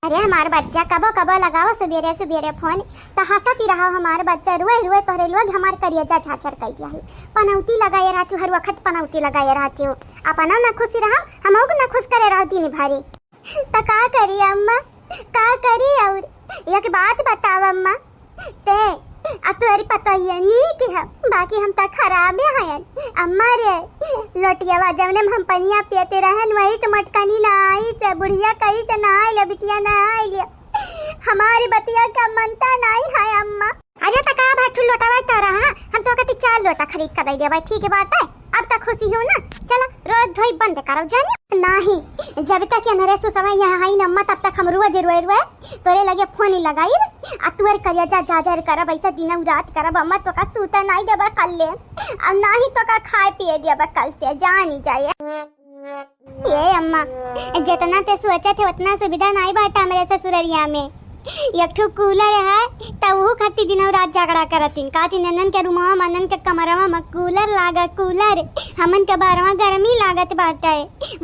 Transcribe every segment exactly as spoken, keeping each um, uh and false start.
अरे हमार बच्चा, कबो कबो लगाओ सुबेरे सुबेरे फोन, त हंसत ही रहो हमार बच्चा, रोए रोए तोहरे लोग हमार करेजा झाझर कइ दिया है। पनौती लगाए रहती हो, हर वक्त पनौती लगाए रहती हो। अपना ना खुशी रहो, हमहू के ना खुश करे रहो दिन भरी। त का करी अम्मा, का करी? और एक बात बताओ अम्मा, ते आ तोहरी पतोहिया नीक है, बाकी हम त खराबे हयन। अम्मा रे, लोटियावा जवने में हम पनिया पियते रहन, वही से मटकनी ना आई से, बुढ़िया कही से ना आइल, बिटिया ना आइल। हमारी बतिया का मनता नहीं है अम्मा। अरे त का भाई, ठू लोटावा तो रहा, हम तो कहती चार लोटा खरीद कर दे देबै, ठीक है बात है। अब तक खुशी हो ना, चला रोज धोई बंद करो जानी। नाही, जब तक ये नरेश समय यहाँ आई न अम्मा, तब तक हम रोज रोए रोए तोरे लगे फोन ही लगाई। आ तुअर करेजा झाझर करब, ऐसा दिन रात करब अम्मा, तो का सूते नहीं देबा कल ले, और ना ही तो का खाए पिए देबा कल से, जानी जाए। ये अम्मा, जितना ते सोचत है उतना सुविधा नहीं बाटा हमरे ससुररिया में। एक ठो कूलर है, त उहू खातिर दिनों रात झगड़ा करतिन। कहतिन, "ननन के रूमवा में, ननन के कमरवा में कूलर लागा, कूलर। हमन के बहरवा गर्मी लागत बाटे।"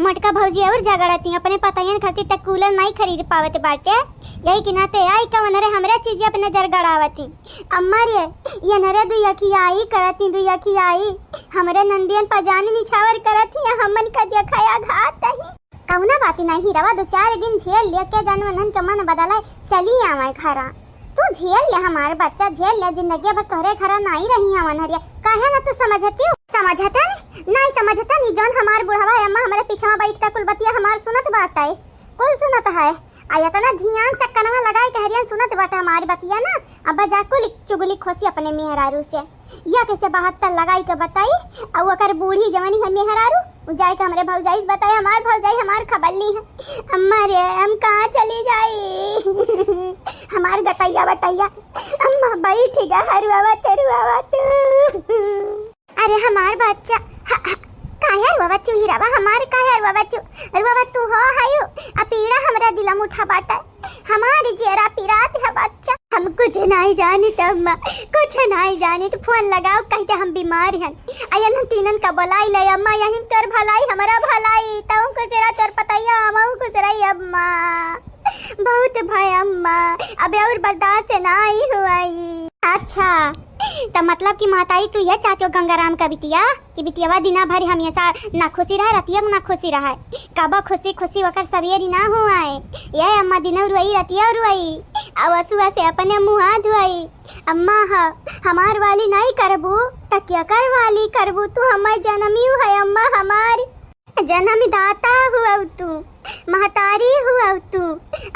मोटका भौजी और झगड़तिन, अपने पतोहियन खातिर त कूलर नहीं खरीद पावत बाटे। यही के नाते आई कवन रे, हमरा चीज अपने जर गड़ावतिन। अम्मा रे, ये नरे दुई अखियाई करतिन, दुई अखियाई। हमरे नंदियन पर जान निछावर करतिन, हमन का देखा या घात ही। कौना बात नहीं रवा, दो चार दिन झेल ले के जन वनन के मन बदले, चली आवे घरा। तू झेल ले हमार बच्चा, झेल ले, जिंदगी भर तोहरे घरा नहीं रही हवन हरिया। काहे ना तू समझती हो? समझता नहीं, नहीं समझता नहीं, जौन हमार बुढ़वा है अम्मा, हमरे पीछवा बैठ के कुल बतिया हमार सुनत बाटे, कुल सुनत है। आ इतना ध्यान से कनवा लगाए के हरियन सुनत बाटे हमार बतिया ना, अब जा कुल चुगली खोसी अपने मेहरारू से। या कैसे बहत्तर लगाई के बताई, अउ ओकर बूढ़ी जवानी है मेहरारू, उ जाए के हमरे भौजाई से बताई, हमार भौजाई हमार खबर ली है। अम्मा रे, हम कहाँ चली जाई? हमार गटैया बटैया, अम्मा बैठ गा, हरुआवा तरुआवा तू। अरे हमार बच्चा, ह-, ह-, काहे रुआवत तू हीरावा, हमार काहे रुआवत तू? रुआवत तू हो हयू, आ पीड़ा हमरा दिलम उठा बाटे। हमारी जेरा पिरात है बच्चा। हम कुछ नहीं जानित अम्मा, कुछ नहीं जानित। फोन लगाओ, कहते हम बीमार हन। अयन हम तीनन का बोलाई ले अम्मा, यही तोर भलाई, हमारा भलाई। तऊ खुश रहा तोर पतैया, हमहू खुश रही अम्मा। बहुत भय अम्मा, अब और बर्दाश्त नहीं हुआई। अच्छा, त मतलब कि महतारी तू ये चाहते हो गंगाराम का बिटिया? कि बिटियावा दिना भर हमेशा ना खुशी रहे, रतिया ना खुशी रहे। कब खुशी खुशी ओकर सवेरी ना हुआए। ये अम्मा दिनौ रुआई, रतिया रुआई, अब असुआ से अपने मुँह हाथ धुआई। अम्मा ह, हमार वाली नहीं करबू, त केकर वाली करबू? तू हमार जनमी है अम्मा, हमार जनमदाता हुआ तू, महतारी हुआ तू।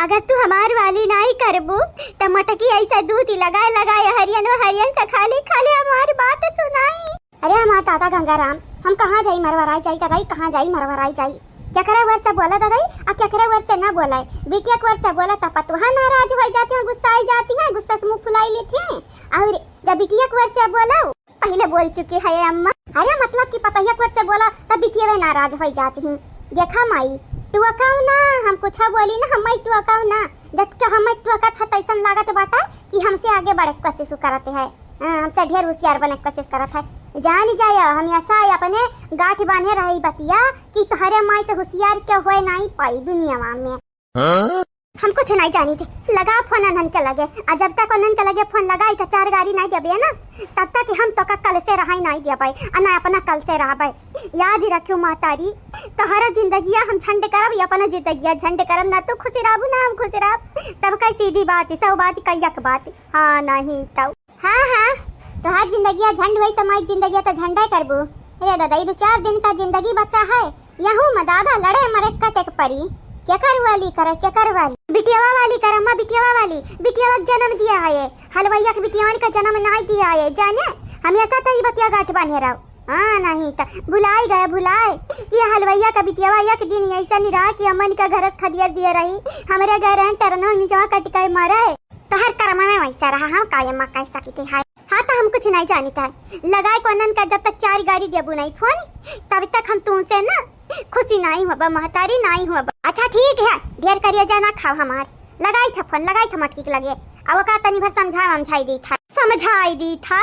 अगर तू हमार वाली नहीं करबू, त मटकी ऐसा दूध लगाए लगाए हरियन हरियन से खाली खाली हमार बात सुनाई। अरे हमार दादा गंगाराम, हम कहाँ जाई मरवराई जाई दादाई, कहाँ जाई मरवराई जाई? केकरे वर से बोला दादाई, आ केकरे वर से ना बोला? बिटिया के वर से बोला त पतोहा नाराज हो जाती हैं, गुस्साई जाती हैं, गुस्सा से मुँह फुलाई लेती हैं। और जब बिटिया के वर से बोला, पहिले बोल चुकी है ये अम्मा। अरे मतलब कि पतोहिया के वर से बोला त बिटिया नाराज हो जाती हैं। देखा माई, टुअकाऊ ना, हम कुछ बोली ना, हम माई टुअकाऊ ना। जब के हम माई टुअकत है तैसन लागत बाटा कि हमसे आगे बढ़े के कोशिश करत है। हाँ, हमसे ढेर होशियार बने के कोशिश करत है। जान जाया, हम ऐसा ही अपने गांठ बांधे रही बतिया कि तोहरे माई से होशियार के होए नहीं पाई दुनिया में। हाँ? हम कुछ नहीं जानी थे। लगा फोन अनन के लगे, आ जब तक अनन के लगे फोन लगाई के चार गारी नहीं देबे ना, तब तक हम तो का कल से रहाई नहीं देबे, आ ना अपना कल से रहबे। याद ही रखियो महतारी, तोहरा जिंदगिया हम झंड करब, या अपना जिंदगिया झंड करब, ना तू खुशी रहबू ना हम खुशी रहब। सब कई सीधी बात ही, सब बात कई एक बात। हाँ नहीं तो। हाँ, हाँ, तोहार जिंदगिया झंड होई त माई जिंदगिया त झंडा करबू। अरे दादा, ई दो चार दिन का जिंदगी बचा है, यहू में दादा लड़े मरे कटे के परी। केकर वाली करे, केकर वाली? बिटियावा वाली करे, अम्मा बिटियावा वाली। बिटियावा के जन्म दिया है ये। हलवैया के बिटियावन का जन्म नाई दिया है, जाने? हमेशा तो ई बतिया गांठ बांधे रहो। हाँ, नहीं त भुलाई गए, भुलाई कि हलवैया का बिटियावा एक दिन ऐसा निराह कि अम्मन का घर से खदियर दिए रही। हमरे घर टरनो निचवा कट के मरे। तोहर कर्म में वैसा रहा, हम कायम मा कह सकित है। हाँ, तो हम कुछ नहीं जानित है। लगाए कोनन का जब तक चार गारी देबू नहीं फोन, तब तक हम तुमसे ना खुशी नहीं होबा, महतारी नहीं होबा। अच्छा ठीक है, ढेर करेजा ना खाओ हमार। लगाई था फोन, लगाई था मटकी के लगे। अब ओका तनी भर समझा वमझाई दी था, समझाई दी था।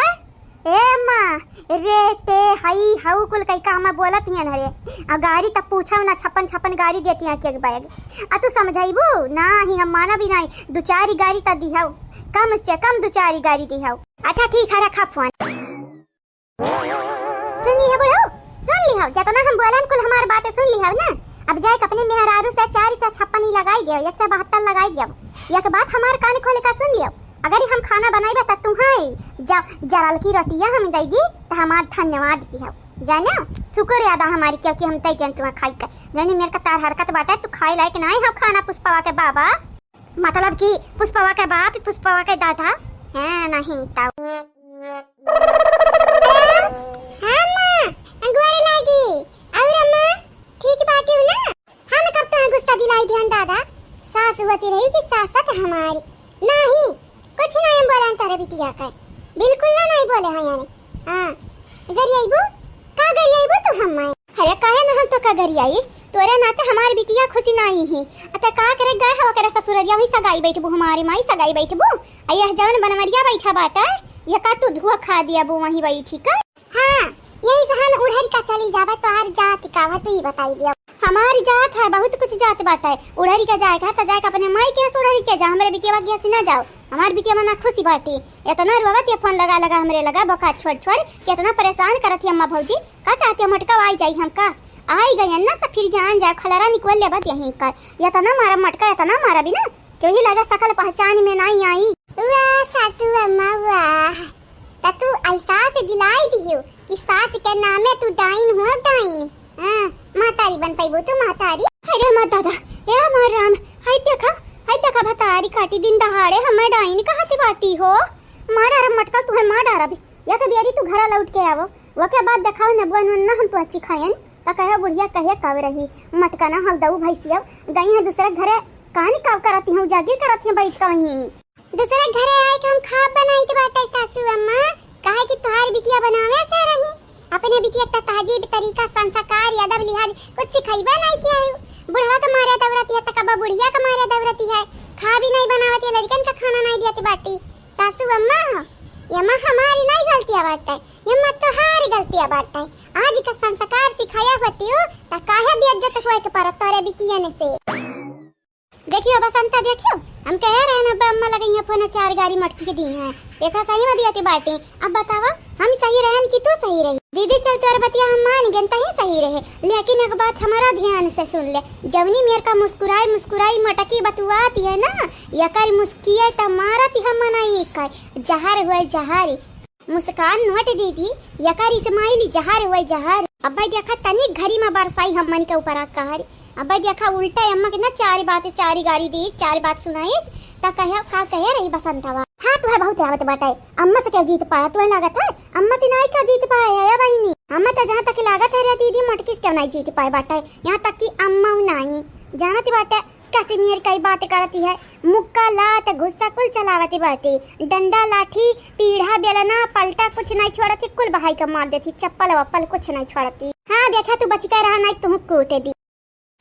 ए माँ, रे ते हई हऊ कुल कई काम बोलत हियन हरे। आ गारी तब पूछो ना, छप्पन छप्पन गारी देती हैं एक एक बैग। आ तू समझाइबू? नाही, हम मानब ही नाही। दु चार गारी त दिहौ, कम से कम दु चार गारी दिहौ। अच्छा ठीक है, रखा फोन। सुन लिहौ बुढ़ऊ, सुन लिहौ, जतना हम बोलन कुल हमार बात सुन लिहौ ना। अब जाए के अपने मेहरारू से चार सौ छप्पन ही लगाई दियो, एक सौ बहत्तर लगाई दियो। एक बात हमार कान खोल के सुन लिहौ, अगर हम खाना बनाइबे त तुहाई जा जरल की रोटिया हम दई दी त हमार धन्यवाद किहौ। जाने शुक्र अदा हमारी, क्योंकि हम दई देन तुहा खाई के। जाने मेरे का तार हरकत बाटे, तू खाए लायक नाही हौ खाना पुष्पवा के बाबा। मतलब कि पुष्पवा के बाप, पुष्पवा के दादा। हैं, नहीं तब। हाँ माँ, गोड़ लागी। और अम्मा, ठीक बाटी हो ना? हम कब तो गुस्सा दिलाई दिहन दादा? सास होती रही कि सासत हमारी। नहीं, कुछ नहीं हम बोलन तारे बिटिया के। बिल्कुल ना नहीं बोले हैं यानी। हाँ, गरियाइबू? का गरियाइबू तू हम माए? अरे काहे ना हम तो का गरियाई? तोरे नाते हमार बिटिया खुशी नाही ही। अते का करे गए हवा करे ससुररिया, वही सगाई बैठबू हमारी माई, सगाई बैठबू। आ यह जवन बनवरिया बैठा बाटा, यह का तू धुआ खा दिया बू वहीं बैठी का? हाँ, यही से हम उड़हरी का चली जाबे, तोहार जात का बा, तू ही बताई दिया। हमार जात है, बहुत कुछ जात बाटे। उड़हरी का जाए का, त जाए का अपने माई के यहाँ से उड़हरी के जा, हमरे बिटिया के यहाँ से ना जाओ। हमार बिटिया मना खुशी बाटी, इतना रोवत ये फोन लगा लगा हमरे लगा, बोका छोड़ छोड़, कि इतना परेशान करत ही अम्मा भौजी। का चाहती हो, मटका आई जाई हमका? आई गई ना, त फिर जान जाए, खलरा निकल लेबत यहीं कर। इतना मारा मटका, इतना मारा भी ना, क्यों ही लगा सकल पहचान में नहीं आई। वाह सासू अम्मा वाह, त तू एहसास दिलाई दियो कि सास के नामे तू डाइन हुआ, डाइन। हाँ, महतारी बन पैबू तू, महतारी। अरे हमार दादा, ए हमार राम, हाय देखा, हाय देखा भतारी काटी दिन दहाड़े हमें डाइन कहा से बाटी हो। मार डारब मटका तुहे, मार डारब। या तो बियरी तू घरा लौट के आवो, ओके बाद देखाओ न बुआ नुन ना हम तो अच्छी खायन। त कहे बुढ़िया कहे कब रही, मटका ना हम दऊ भैंसिया, गई है दूसरे घरे, कहानी कब करती हूँ, जागिर करती हूँ बैठ के वहीं। दूसरे घरे आए के हम खाब बनाइत बाटे सासू अम्मा, काहे कि तोहार बिटिया बनावे से रही। अपने बिटिया के तहजीब, तरीका, संस्कार, अदब, लिहाज कुछ सिखाइबे नहीं किया है। बुढ़वा के मारे दौड़ती है, त कबा बुढ़िया के मारे दौड़ती है। खा भी नहीं बनावती है, लड़कन का खाना नहीं देती बाटी। सासू अम्मा हो, ये माँ हमारी नहीं गलतियाँ बाटे, ये माँ तोहारी गलतियाँ बाटे। आज का संस्कार सिखाया होती हो, त काहे बेइज्जत होए के परत तोरे बिटियन से। देखियो बसंता, देखियो, हम कहे रहे ना, अब अम्मा लगई है फोन, चार गारी मटकी के दी हैं। देखा सही में दिया के बाटे। अब बतावा, हम सही रहन कि तू सही रही? दीदी चल तोर बतिया हम मान गन, तही सही रहे, लेकिन एक बात हमारा ध्यान से सुन ले, जवनी मेर का मुस्कुराई मुस्कुराई मटकी बतुआती है ना, यकर मुस्किया त मारत हम मनाई कर, जहर हुए जहर। मुस्कान नोट दीदी, यकर इस्माइल जहर हुए जहर। अब्बे देखा तनिक घरी में बरसाई हमन के ऊपर आ कहर। अब्बे देखा उल्टा अम्मा के ना चार बात, चार गारी दी, चार बात सुनाइस, त कहे, का कहे रही बसंतवा? हाँ, तुहे बहुत आवत बाटे। अम्मा से क्यों जीत पाया? तुहे लागत है अम्मा से नाई का जीत पाया है या बहिनी? अम्मा त जहाँ तक लागत है रे दीदी, मटकी से क्यों नाई जीत पाए बाटे। यहाँ तक कि अम्मा उ नाई जानत बाटे। कश्मीर कई बात करती है, मुक्का, लात, घुस्सा कुल चलावती बाटे, डंडा, लाठी, पीढ़ा, बेलना, पलटा कुछ नहीं छोड़ती, कुल बहाई के मार देती, चप्पल वप्पल कुछ नहीं छोड़ती। हाँ, देखा तू बच के रहा, नहीं तुम कूटे दी।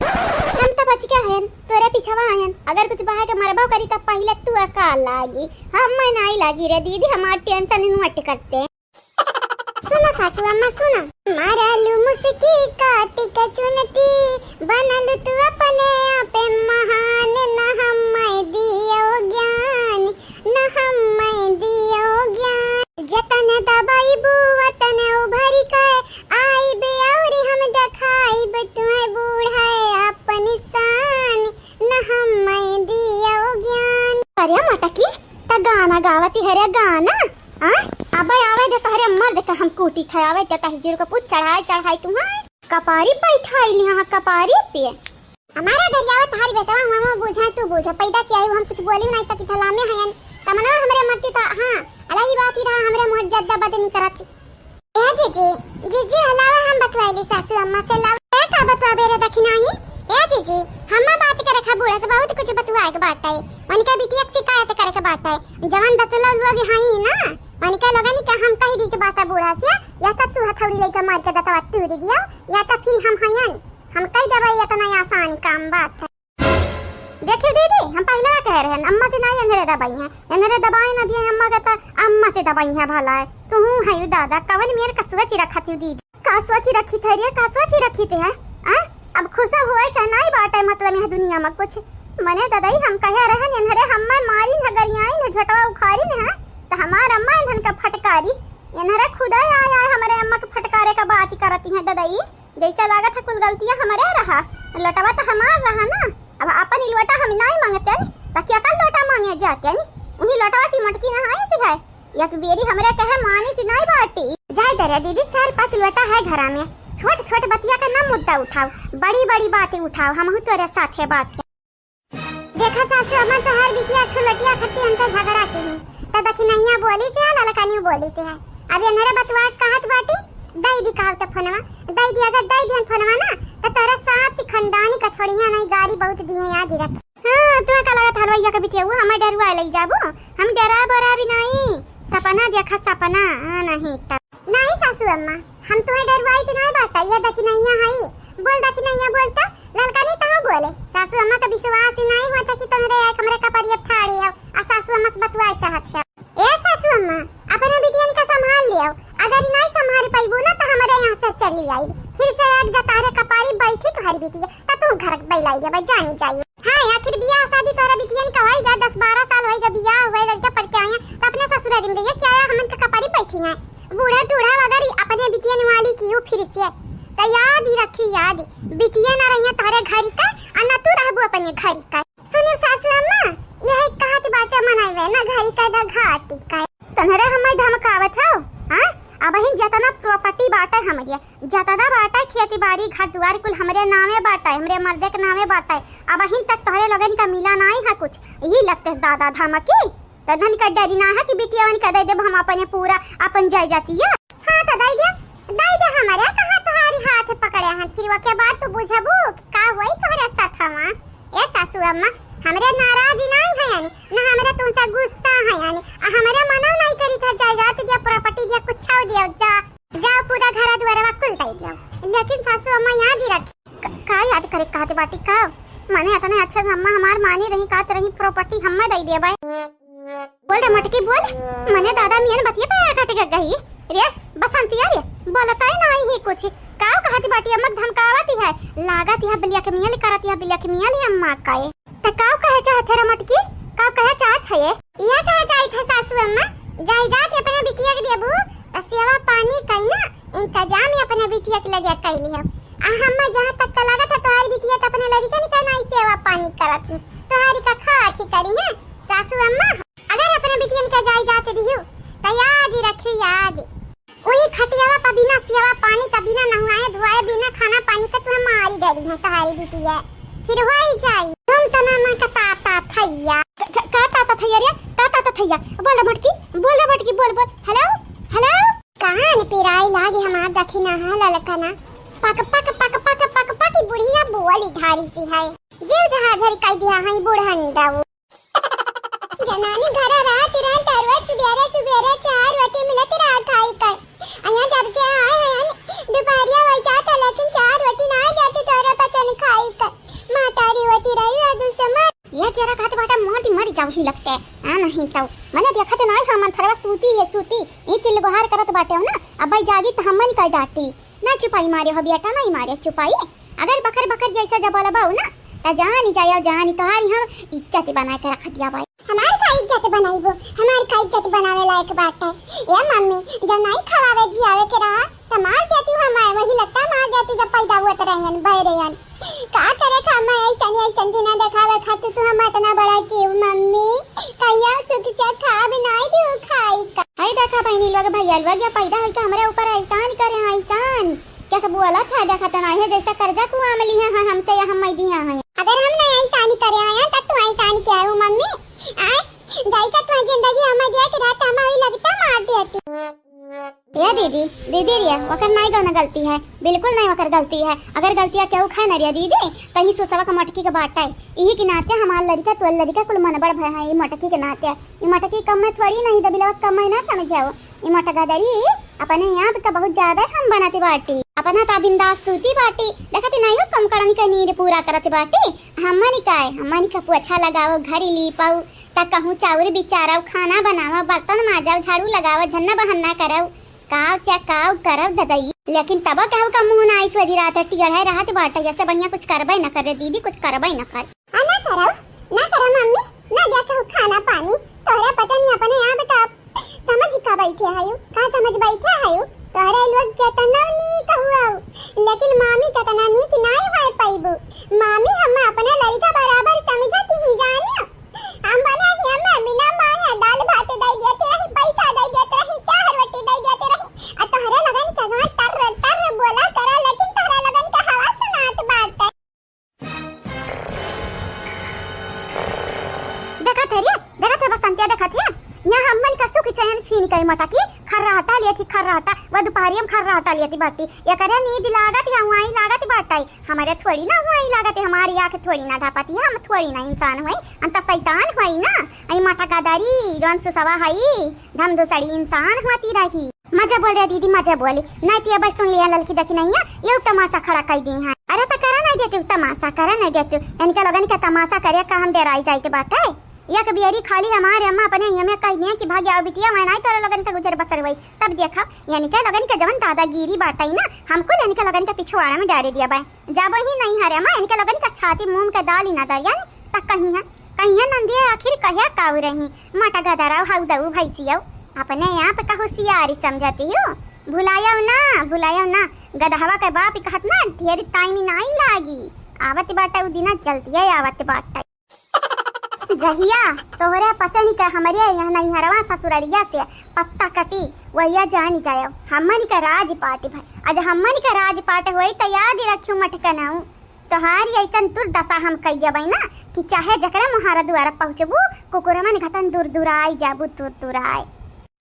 हम तो बच के आयन, तोरे पिछवा आयन, अगर कुछ बहाई के मरबो करी तब पहले तू का लागी, हम नहीं लागी रे दीदी, हमार टेंशन नोट करते। सुनो सासू अम्मा सुनो। मारलू मुस्की काटी के चुनटी, बनलू तू अपने आपे महान, न हम्मै दियो ज्ञान, न हम्मै दियो ज्ञान। जतन दबाइबू वतन उभरि के आइब, औरी हम देखाइब तुहे बूढ़े अपन शान, न हम्मै दियो ज्ञान। अरे मटकी, त गाना गावती है रे गाना। हाँ? अबे आवे दे तोहरे मर्द के हम कूटी थे, आवे दे तही जुर के पूछ चढ़ाई चढ़ाई तुम्हारे कपारी बैठाई लिया कपारी पे। हमारा गरियावा तोहारी बेटवा हुआ, हुआ बूझा तू बूझा, पैदा किया है, हम कुछ बोली नहीं सकी था, लामे हयन, तमना हमरे मरती ता, हाँ, अलग ही बात ही रहा, हमरे मुँह जद्दा बदनी करत। ए जीजी, जीजी हलावा हम बतवाइली सासू अम्मा से, लावा। ए का बतवाबे रे दखिनाही? ए जीजी, हम्मा बात करे खा बूढ़ा से बहुत कुछ बतवाए के बात है। उनके बिटिया के शिकायत करे के बात है। जवन दतलो लोग हई ना, उनके लोगन के हम कह दी के बात है बूढ़ा से, या तो तू हथौड़ी लेके मार के दतवा तूरी दियो, या तो फिर हम हयन, हम कह देबे इतना आसान काम बात है। देखियो दीदी, हम पहिला कहे रहेन, अम्मा से नाहीं एन्हरे दबइहैं, एन्हरे दबाए न दिए अम्मा का, त अम्मा से दबइहैं भला है। तुहूँ हयू दादा, कवन मेर का सोची रखत हयू दीदी? का सोची रखित है रे, का सोची रखित है? आ? अब खुश होए का नाहीं बाटे, मतलब, यह दुनिया मा कुछ। मने ददई हम कहे रहेन, एन्हरे हम्मे मारिन है, गरियाइन है, झोटवा उखारिन है, त हमार अम्मा एन्हन का फटकारी। एन्हरे खुदे आए आए हमरे अम्मा के फटकारे का बात करती हैं ददई। जैसे लागत है कुल गलतियाँ हमरे रहा, लोटवा त हमार रहा ना। अब आपन ई लोटा हम नाहीं माँगतेन, त केकर लोटा माँगे जातेन? उही लोटवा से मटकी नहाए से है। एक बेरी हमरे कहे मानी से नाहीं बाटी। जाए दे रे दीदी, चार पाँच लोटा है घरा में, छोट छोट बतिया का ना मुद्दा उठाओ, बड़ी बड़ी बातें उठाओ, हमहू तोरे साथे बाटे। देखा सासू अम्मा, तोहार बिटिया एक ठो लटिया खट्टी हमसे झगड़ा किही, त दखिनहिया बोली से है, ललकनियो बोली से है। अब एन्हरे बतवा कहत बाटी, दई दी कहत त फोनवा, दई दी, अगर दई दिहन फोनवा ना, त तोरा सात खानदानी का छोड़िया नाहीं, गारी बहुत दिहे, याद रखी। हाँ, तुम्हें का लगत हलवाइया का बिटिया, वो हमें डरुआ लई जाबू? हम डरा बरा भी नाहीं, सपना देखा सपना, हाँ, नहीं त। नाहीं सासू अम्मा, हम तुम्हें डरुआई त नाहीं बाटा, यह दखिनहिया हई। बोल दखिनहिया, बोल त, ललकनी तहूँ बोले। सासू अम्मा का विश्वास ही नाहीं होता कि तोहरे आए हमरे कपरिया ठाड़ी हो, आ सासू अम्मा से बतुआए चाहत है। ए सासू अम्मा, अपने बिटियन का संभाल लियो, अगर नाहीं संभाल पाइबू ना त हमरे यहाँ से चली आई, फिर से एक जतारे कपारी बैठी तोहरी बिटिया, त तू घर बैलाई देबे, जानी जाई। हाँ, आखिर बियाह शादी तोहरा बिटियन का होइगा, दस बारह साल होइगा बियाह हुए, लड़का पढ़ के आए हैं, त अपने ससुरारी में रहिए, क्या है हमन का कपारी बैठी हैं? बूढ़ा टूढ़ा अगर ई अपने बिटियन वाली किहू फिर से, त याद ही रखी याद, बिटिया ना रहिया तोहरे घरी का, आ ना तू रहबू अपने घरी का। सुनो सासू अम्मा, यह कहत बाटे मनइबे ना घरी का ना घाटी का। तोहरे हमें धमकावत हो, हाँ? अबहिन जतना property बाटे हमरे, जतना बाटे खेती बारी घर दुआर कुल हमरे नामे बाटे, हमरे मर्दे के नामे बाटे। अबहिन तक तोहरे लोगन का मिला नाहीं है कुछ, यही लगते दादा धमकी। त धन का डरी ना है कि बिटियावन का दे देब हम अपने पूरा अपन जायदादिया। हाँ त दे दे, दे दे हमरे, कहाँ तोहारी हाथ पकड़े हैं, फिर ओके बाद तू बुझबू कि का होई तोहरे साथ हवा। ए सासू अम्मा, हमरे नाराज नाहीं है यानी, ना हमरे तुमसे गुस्सा है यानी, आ हमरे मनो नाहीं करी था जायदाद दिया, property दिया, कुछ दिया, जा, जा पूरा घर दुआरवा कुल दे दिया, लेकिन सासू अम्मा याद ही रखी। क-, का याद करे कहत बाटी का? मने इतने अच्छे से अम्मा हमार मानी रही, कहत रही property हम्मे दे देबे। बोल रे मटकी बोल, मने दादा मियन बतिये पे आ घट के गई। रे बसंतिया रे, बोलता ही नाहीं ही कुछ। का कहत बाटी अम्मा धमकावत ही है, लागत यह blackmail करत, यह blackmail है अम्मा का। त का कहे चाहत है रे मटकी? का कहे चाहत है ये? यह कहे चाहत है सासू अम्मा, जायदाद अपने बिटिया के देबू, त सेवा पानी कई ना इंतजाम ही अपने बिटिया के लगे कई लियो। आ हम्मा जहाँ तक का लागत है तोहारी बिटिया त अपने लड़िकन का नाहीं सेवा पानी करत ही, तोहारी का खा आखी करी है सासू अम्मा। अगर अपने बिटियन का जायदाद दियो त याद ही रखी याद। वही खटियावा पर बिना सेवा पानी का, बिना नहवाए धोआए, बिना खाना पानी का तुम्हें मारी डरी है तोहारी बिटिया। फिर होई जाई। तुम तना मन का ताता थैया। क-, क-, का ताता थैया रे? का ताता थैया? बोल रे मटकी, बोल रे मटकी, बोल, बोल। Hello, hello। कान पिराई लागे हमार दखिना है ललकना। पक, पक, पक, पक, पक, पक, ई बुढ़िया बोली ढारी सी है। जीव जहाज हरी कई दिया है बुढ़ंडा। जनानी घरा रहत रहन, तरुआ सुबेरे सुबेरे चार रोटी मिलत रहा खाई कर। अइहाँ जब से आए हैं, दुपहरिया हो जात है, लेकिन चार रोटी ना जाती तोरा पचन खाई कर। महतारी होती रही है दुश्मन। ये जरा कहत बाटा मोटी मर जाऊ ही लगते, आ नहीं तो। मने देखत नाहीं है, मंथरवा सूती है, सूती। ई चिल्लगोहार करत बाटे हो ना, अब भाई जागी त हमन का डांटी। ना चुपाई मारे हो बेटा, नाहीं मारे चुपाई। अगर बकर बकर जैसा जब बोलबा हो ना, त जानी जाए, जानी तोहारी हम इज्जत बना के रख दिया भाई। हमार का इज्जत बनाइबो? हमार का इज्जत बनावे लायक बाटे? ए मम्मी, जब नाहीं खवावे जियावे के रहा, त मार देती हमार, वही लत्ता मार देती जब पैदा हुआ त रहन, भय रहन। का करे खा मैं ऐसन, ऐसन दिना देखावे खातिर तू हम इतना बड़ा की मम्मी, कहिया सुख से खाब नाहीं दियो खाई का। अरे देखा बहिनी लोग, भैया लोग या पैदा होई के हमरे ऊपर एहसान करे हैं, एहसान। कैसे बोला था, देखा त नाहीं है, जैसा कर्जा कुआ में लिया है हमसे या हम मैं दिया है। अगर हम नाहीं एहसान करे आया, तब तू एहसान क्या है वो मम्मी? आ? जैसा तुम्हारी जिंदगी हमें दिया कि रात हमें वही लगता मार देती। ए दीदी, दीदी रे, ओकर नाहीं कौनो गलती है, बिल्कुल नाहीं ओकर गलती है। अगर गलतिया केहू खाए ना रे दीदी, त ई सुसवा के मटकी के बाटा है। इही के नाते हमार लड़िका, तोर लड़िका कुल मनबड़ भय है, ई मटकी के नाते। ई मटकी कम में थोड़ी नहीं, दबिलवा कम में ना समझे हो। ई मोटगदरी अपने आप का बहुत ज्यादा हम बनत बाटी, अपना ता बिंदास सूती बाटी। देखत नाहीं हो, कुंभकरनी का नींद पूरा करत बाटी। हमनी का, हमनी का पोछा लगाओ, घर लीपाओ, त कहूँ चाउर बिचाराओ, खाना बनाओ, बर्तन माजाओ, झाड़ू लगाओ, झन्ना बहन्ना करो, काव क्या काव करो ददई। लेकिन तब कहू का मुँह ना आई सोजी रात टियर है रहत बाटे, जैसे बढ़िया कुछ करबे न करे दीदी, कुछ करबे न कर। आ ना करब, ना करब मम्मी, ना द्या कहू खाना पानी। तोहरा पता नहीं अपने आप का समझ का बैठे हयू, का समझ बैठे हयू। तोहरा लोग केतना नीक हुआ, लेकिन मामी केतना नीक नाई होए पाइबू। मामी हम अपने लड़का बराबर समझती ही जानियो। हम बना ही हम बिना मांगे दाल भात दे देते रही, पैसा दे देते रही, चाह रोटी दे देते रही। आ तोहरा लगन के गाँव टर टर बोला करा, लेकिन तोहरा लगन के हवा सुनात बाटे। देखत है रे, देखत है बसंतिया, देखत है। यहाँ हमन का सुख चैन छीन के मटकी खर्राटा लियत ही, खर्राटा। वह दुपहरिया में खर्राटा लियत ही बाटी। एकरे नींद लागत है, हुआई लागत बाटे। हमरे थोड़ी ना हुआई लागत है, हमारी आँख थोड़ी ना ढापत है, हम थोड़ी ना इंसान हुई, हम तो शैतान हुई ना। आई मटका दारी, जौन सुसवा हई, धम दुसड़ी इंसान होती रही। मजा बोल रहे दीदी, मजा बोली। नहीं तो ये बस सुन लिया ललकी देखी नहीं है, ये तमाशा खड़ा कर दी है। अरे तो करा नहीं देती तमाशा, करा नहीं देती। इनके लोगन के तमाशा करे का हम डेराई जाइत बाटे। एक बियरी खाली हमारे अम्मा अपने हिया में कह दिया कि भाग आओ बिटिया, मैं नहीं तोरा लोगन के गुजर बसर हुई। तब देखा, इनके लोगन के जवन दादागिरी बाटे ना, हमको इनके लोगन के पिछवाड़ा में डारे दिया बा। जाबो ही नहीं हरे अम्मा, इनके लोगन के छाती मूंग के दाल ही ना दरिया तक कहीं है। कहिया नंदिया आखिर कहिया काऊ रही, मटका दराव हाउ दऊ भैंसियौ, अपने आप का होशियारी समझती हो। भुलायौ ना, भुलायौ ना, गदहवा के बाप कहत ना ढेर टाइम नाई लागी, आवत बाटे उ दिना जल्दिया आवत बाटे। जहिया तोहरे पचनी के हमरे यहाँ नैहरवा ससुररिया से पत्ता कटी, वहिया जान जायौ हमन के राज पाट भय। आज हमन के राज पाट होई त याद रखियो मटकनऊ। तोहारी ऐसन दुर्दशा हम कइ देबै ना कि चाहे जकरा मुहारा दुआरा पहुँचबू, कुकुरमन घतन दुरदुराई जाबू, दुरदुराई।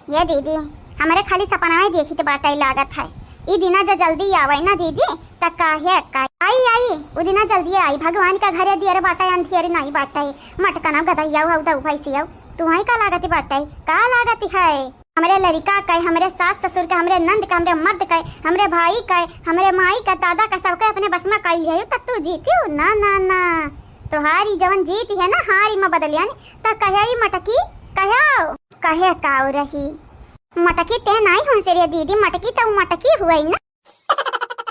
ये दीदी, हमरे खाली सपनाए देखित बाटै लागत है। ई दिना जो जल्दी आवै ना दीदी, त काहे का आई, आई, उ दिना जल्दी आई। भगवान का घरे दियर बाटै, अंधियर नाई बाटै। मटकना गदहिया हौ दऊ भैंसियौ, तुहई का लागत बाटै, का लागत है? हमरे लड़िका के, हमरे सास ससुर के, हमरे नंद के, हमरे मर्द के, हमरे भाई के, हमरे माई के, दादा के, सबके अपने बस में कइ लियो, त तू जीतियो? ना, ना, ना। तोहारी जवन जीत है ना, हारी में बदलियानी, त कहे ई मटकी, कहो, कहे काऊ रही। मटकी ते नाई हो से रे दीदी, मटकी त उ मटकी हुई ना।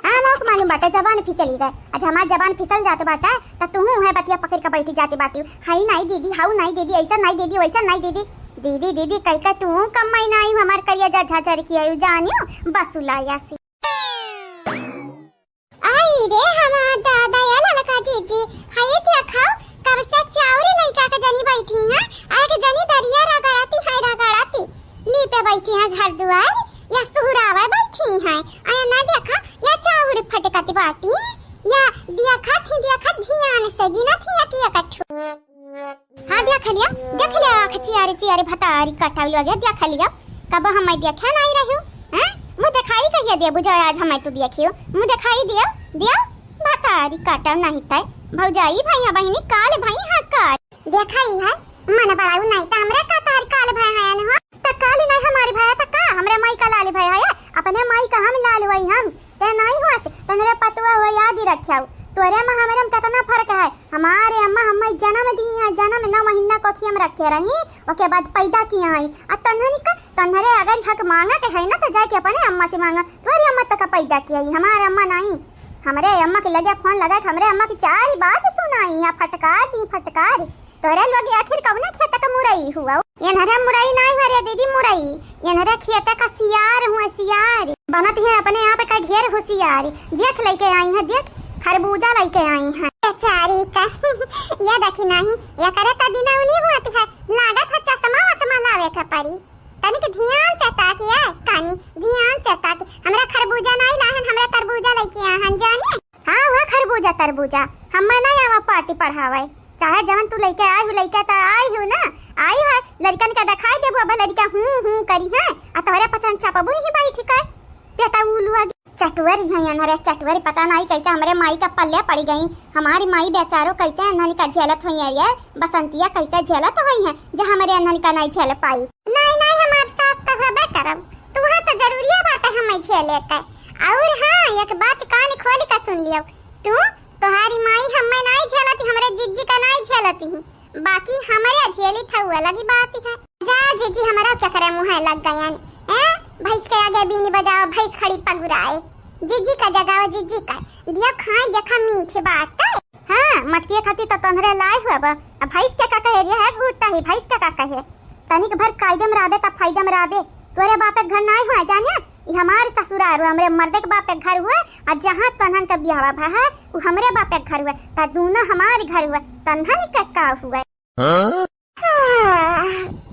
हाँ, लोग मालूम बाटे, जबान फिसली गए। अच्छा, हमार जबान फिसल जात बाटे, त तुहू है बतिया पकड़ के बैठी जाती बाटी। हई नाई दीदी, हाउ नाई दीदी, ऐसा नाई दीदी, वैसा नाई दीदी। दीदी, दीदी, कह के तू कमाई नाई, हमार करिया जा झाझर की आयु जानियो, बस उलाया सी। आई रे हमार दादा, या ललका जीजी, हई देखो, कब से चाउर लइका के जनी बैठी हैं, आ एक जनी दरिया रगड़ती है, रगड़ती। ली पे बैठी हैं घर दुआर, या सुहरावा बैठी हैं। आया ना देखा, या चाउर फटकत बाटी, या देखा थी, देखा ध्यान से गिना थी, या कि एकठू। हाँ, देख लिया, देख लिया, आँख चियारे, चियारे भतारी कटावल हो गया, देख लिया। कब हम देखे नहीं रही हूँ, हैं? मुँह दिखाई कहिया दिया, बुझाए आज हम तू देखियो, मुँह दिखाई दिया, दिया, भतारी काटा नहीं तय। भौजाई भैया बहिनी काल भई है काल। देखा ही है, मन बड़ाऊ नहीं त हमरे का तार काल भय हयन हो। त काल नहीं हमारी भय त का, हमरे माई का लाल भय है, अपने माई का हम लाल हुई हम। ते नहीं हुआ से, तनरे पतुआ हुआ याद ही रख्याऊ। तोरे में हमरे में कितना फर्क है। हमारे अम्मा हमें जन्म दी है, जन्म नौ महीना कोखिया में रखे रही, ओके बाद पैदा किया है। आ तन्हनी का, तन्हरे अगर हक मांगा के है ना, त जाके अपने अम्मा से मांगा। तोरे अम्मा तक पैदा किया है, हमारे अम्मा नहीं। हमरे अम्मा के लगे फोन लगा के हमरे अम्मा की चार बात सुनाई है, फटकार दी फटकार। तोहरे लोग आखिर कवने खेत क मुरई हुआ? एनहरे मुरई नाई हुआ रे दीदी, मुरई। एनहरे खेत क सियार हुआ, सियार। बनत है अपने आप का ढेर होशियार। देख लइके आई है, देख, खरबूजा लइके आई है। बेचारी का, ये देखी नहीं, ये करे त दिनौनी होत है। लागत है चश्मा वश्मा लावे के पड़ी। तनिक ध्यान से ताकिया, कानी, ध्यान से ताकि। हमरा खरबूजा नाई लाहन, हमरा तरबूजा लइके आहन, जाने? हाँ, वह खरबूजा, तरबूजा। हम्मे नाई आवा पार्टी पढ़ावे। चाहे जवन तू लइके आई हु, लइके त आई हु ना, आई है, लड़िकन का दिखाई देबू, अब लड़िका हूँ, हूँ करी है, आ तोहरे पचन चपबू ही बैठ के। बेटा उलुआ चटुअरी है, अनहरे चटुअरी, पता नाई कैसे हमरे माई का पल्ले पड़ी गई। हमारी माई बेचारो कैसे अनहनी का झेलत हुई है रे, बसंतिया कैसे झेलत हुई है, जे हमरे अनहनी का नाई झेल पाई। नाई, नाई, हमार सास त हबे करब, तुहा त जरूरिया बात मैं झेले के। और हाँ, एक बात कान खोल के सुन लियो, तू, तोहारी माई हमें नाई झेलती, हमरे जिज्जी का नाई झेलती ही, बाकी हमरे झेली था, वो अलग ही बात है। जा जिज्जी, हमरा क्या करे मुँह लग गया ने, ए? भैंस के आगे बीन बजाओ, भैंस खड़ी पगुराए। जिज्जी का जगाओ, जिज्जी का दिया खाए, देखा मीठ बात है। हाँ, मटकिए खाती तो तोहरे लाए हुआ बा। अब भैंस के का कहे, ये है घूटा ही, भैंस के का कहे। तनिक भर कायदे में रहबे त फायदे में रहबे। तोरे बापे के घर नाई हुआ जानिया, ई हमार ससुरार हुआ, हमरे मर्दे के बापे के घर हुआ। आ जहाँ तन्हन के बियाहवा भा है, उ हमरे बापे के घर हुआ। त दूनो हमार घर हुआ, तन्हन के का हुआ? हाँ? हाँ,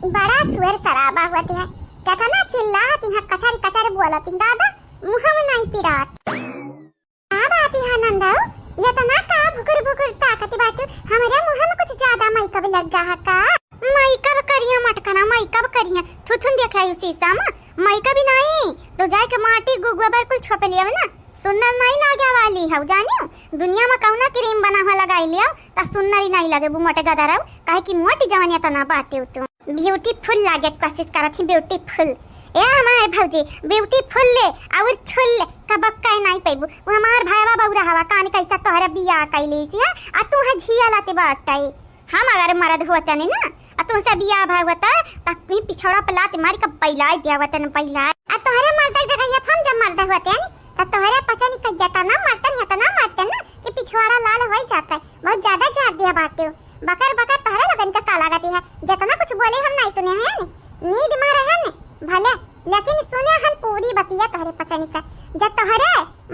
बड़ा सुअर सराबा हुआ है। केतना चिल्लात यहाँ, कचर कचर बोलत ही दादा, मुँह में नाई पिरात। का बात है नंदऊ, इतना का भुकुर भुकुर ताकत बाटू? हमरे मुँह में कुछ ज्यादा मेकअप लग गा है का? मेकअप करिया मटकना, मेकअप करिया। थुथुन देखे आयु शीशा में, मेकअप ही नहीं। तो जाए के माटी गो-, गोबर कुल छोप लिया ना, सुंदर नहीं लागे वाली है, जानियो। दुनिया में कौना क्रीम बना हुआ लगाई लियो, त सुंदर ही नहीं लगे, मोटे गदरऊ, काहे कि मोटी जवानी इतना बाटे तू। ब्यूटीफुल लागे के कोशिश करत ही, ब्यूटीफुल। ए हमार भौजी, ब्यूटीफुल ले और छुल ले, कबक कहे नाई पैबू। वो हमार भाईवा बौरा हवा, कान कैसा तोहरा बियाह कैली सिया, आ तू है झिया लाते बाटई। हम अगर मर्द होतनी ना, आ तुमसे बियाह भाई होता, त ई पिछौड़ा पे लात मारी के बैलाय दिया होतन, बैलाय। आ तोहरे मर्द के जगह ये हम जब मर्द होतन, त तोहरे पचनी के जतना मर्दन, इतना मर्दन ना कि पिछवाड़ा लाल होई जाता है। बहुत ज्यादा झाड़ दिया बाटे। बकर बकर तोहरे लोगन के का लागत है? जितना कुछ बोले हम नहीं सुने हैं, नींद में रहे हैं, भले, लेकिन सुने हन पूरी बतिया तोहरे पचनी का। जब तोहरे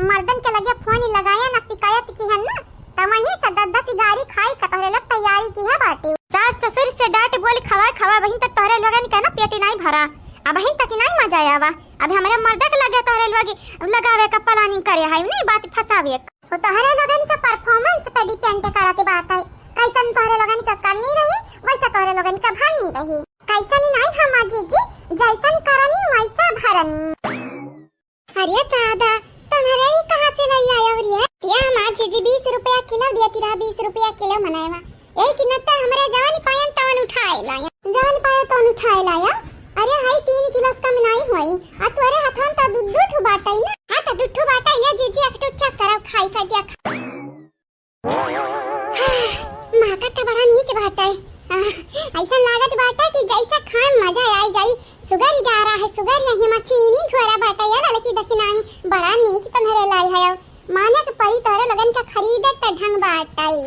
मर्दन के लगे फोन लगाए ना शिकायत की हन ना, त वहीं से दस दस गारी खाई का तोहरे लोग तैयारी की है बाटे। सास ससुर से डांट बोल खवा खवा वहीं तक तोहरे लोगन का ना पेट नहीं भरा, अब वहीं तक नहीं मजा आवा। अब हमरे मर्दे के लगे तोहरे लोग लगावे का प्लानिंग करे है, नहीं बात फंसावे। वो तोहरे लोगन का परफॉर्मेंस पे डिपेंड करत बात है, कैसन तोहरे लोगन का करनी रही, वैसा तोहरे लोगन का भरनी रही। कैसन नहीं हमार जीजी, जैसन करनी वैसा भरनी। अरे दादा, तोहरे ही कहाँ से लई आया रे? ये हमार जीजी बीस रुपया किलो देती रहा, बीस रुपया किलो मनैवा। यही कि न त हमरे जवन पायन तवन उठाए लाया। जवन पायन तवन उठाए लाया। अरे हई तीन किलो से कम नाई होई। आ तोरे हथन त दू, दू ठो बाटई ना। हाँ त दू ठो बाटई, ये जीजी एक ठो चेक करब खाई का दिया। माका त बड़ा नीक बाटई। आ, ऐसा लागत बाटई कि जैसा खाए मजा आई जाई। सुगर ही डारा है, सुगर यही मा चीनी घोरा बाटई। ये ललकी देखी नाही, बड़ा नीक तोहरे लाल है। माने के परी तोहरे लोगन का खरीदे त ढंग बाटई।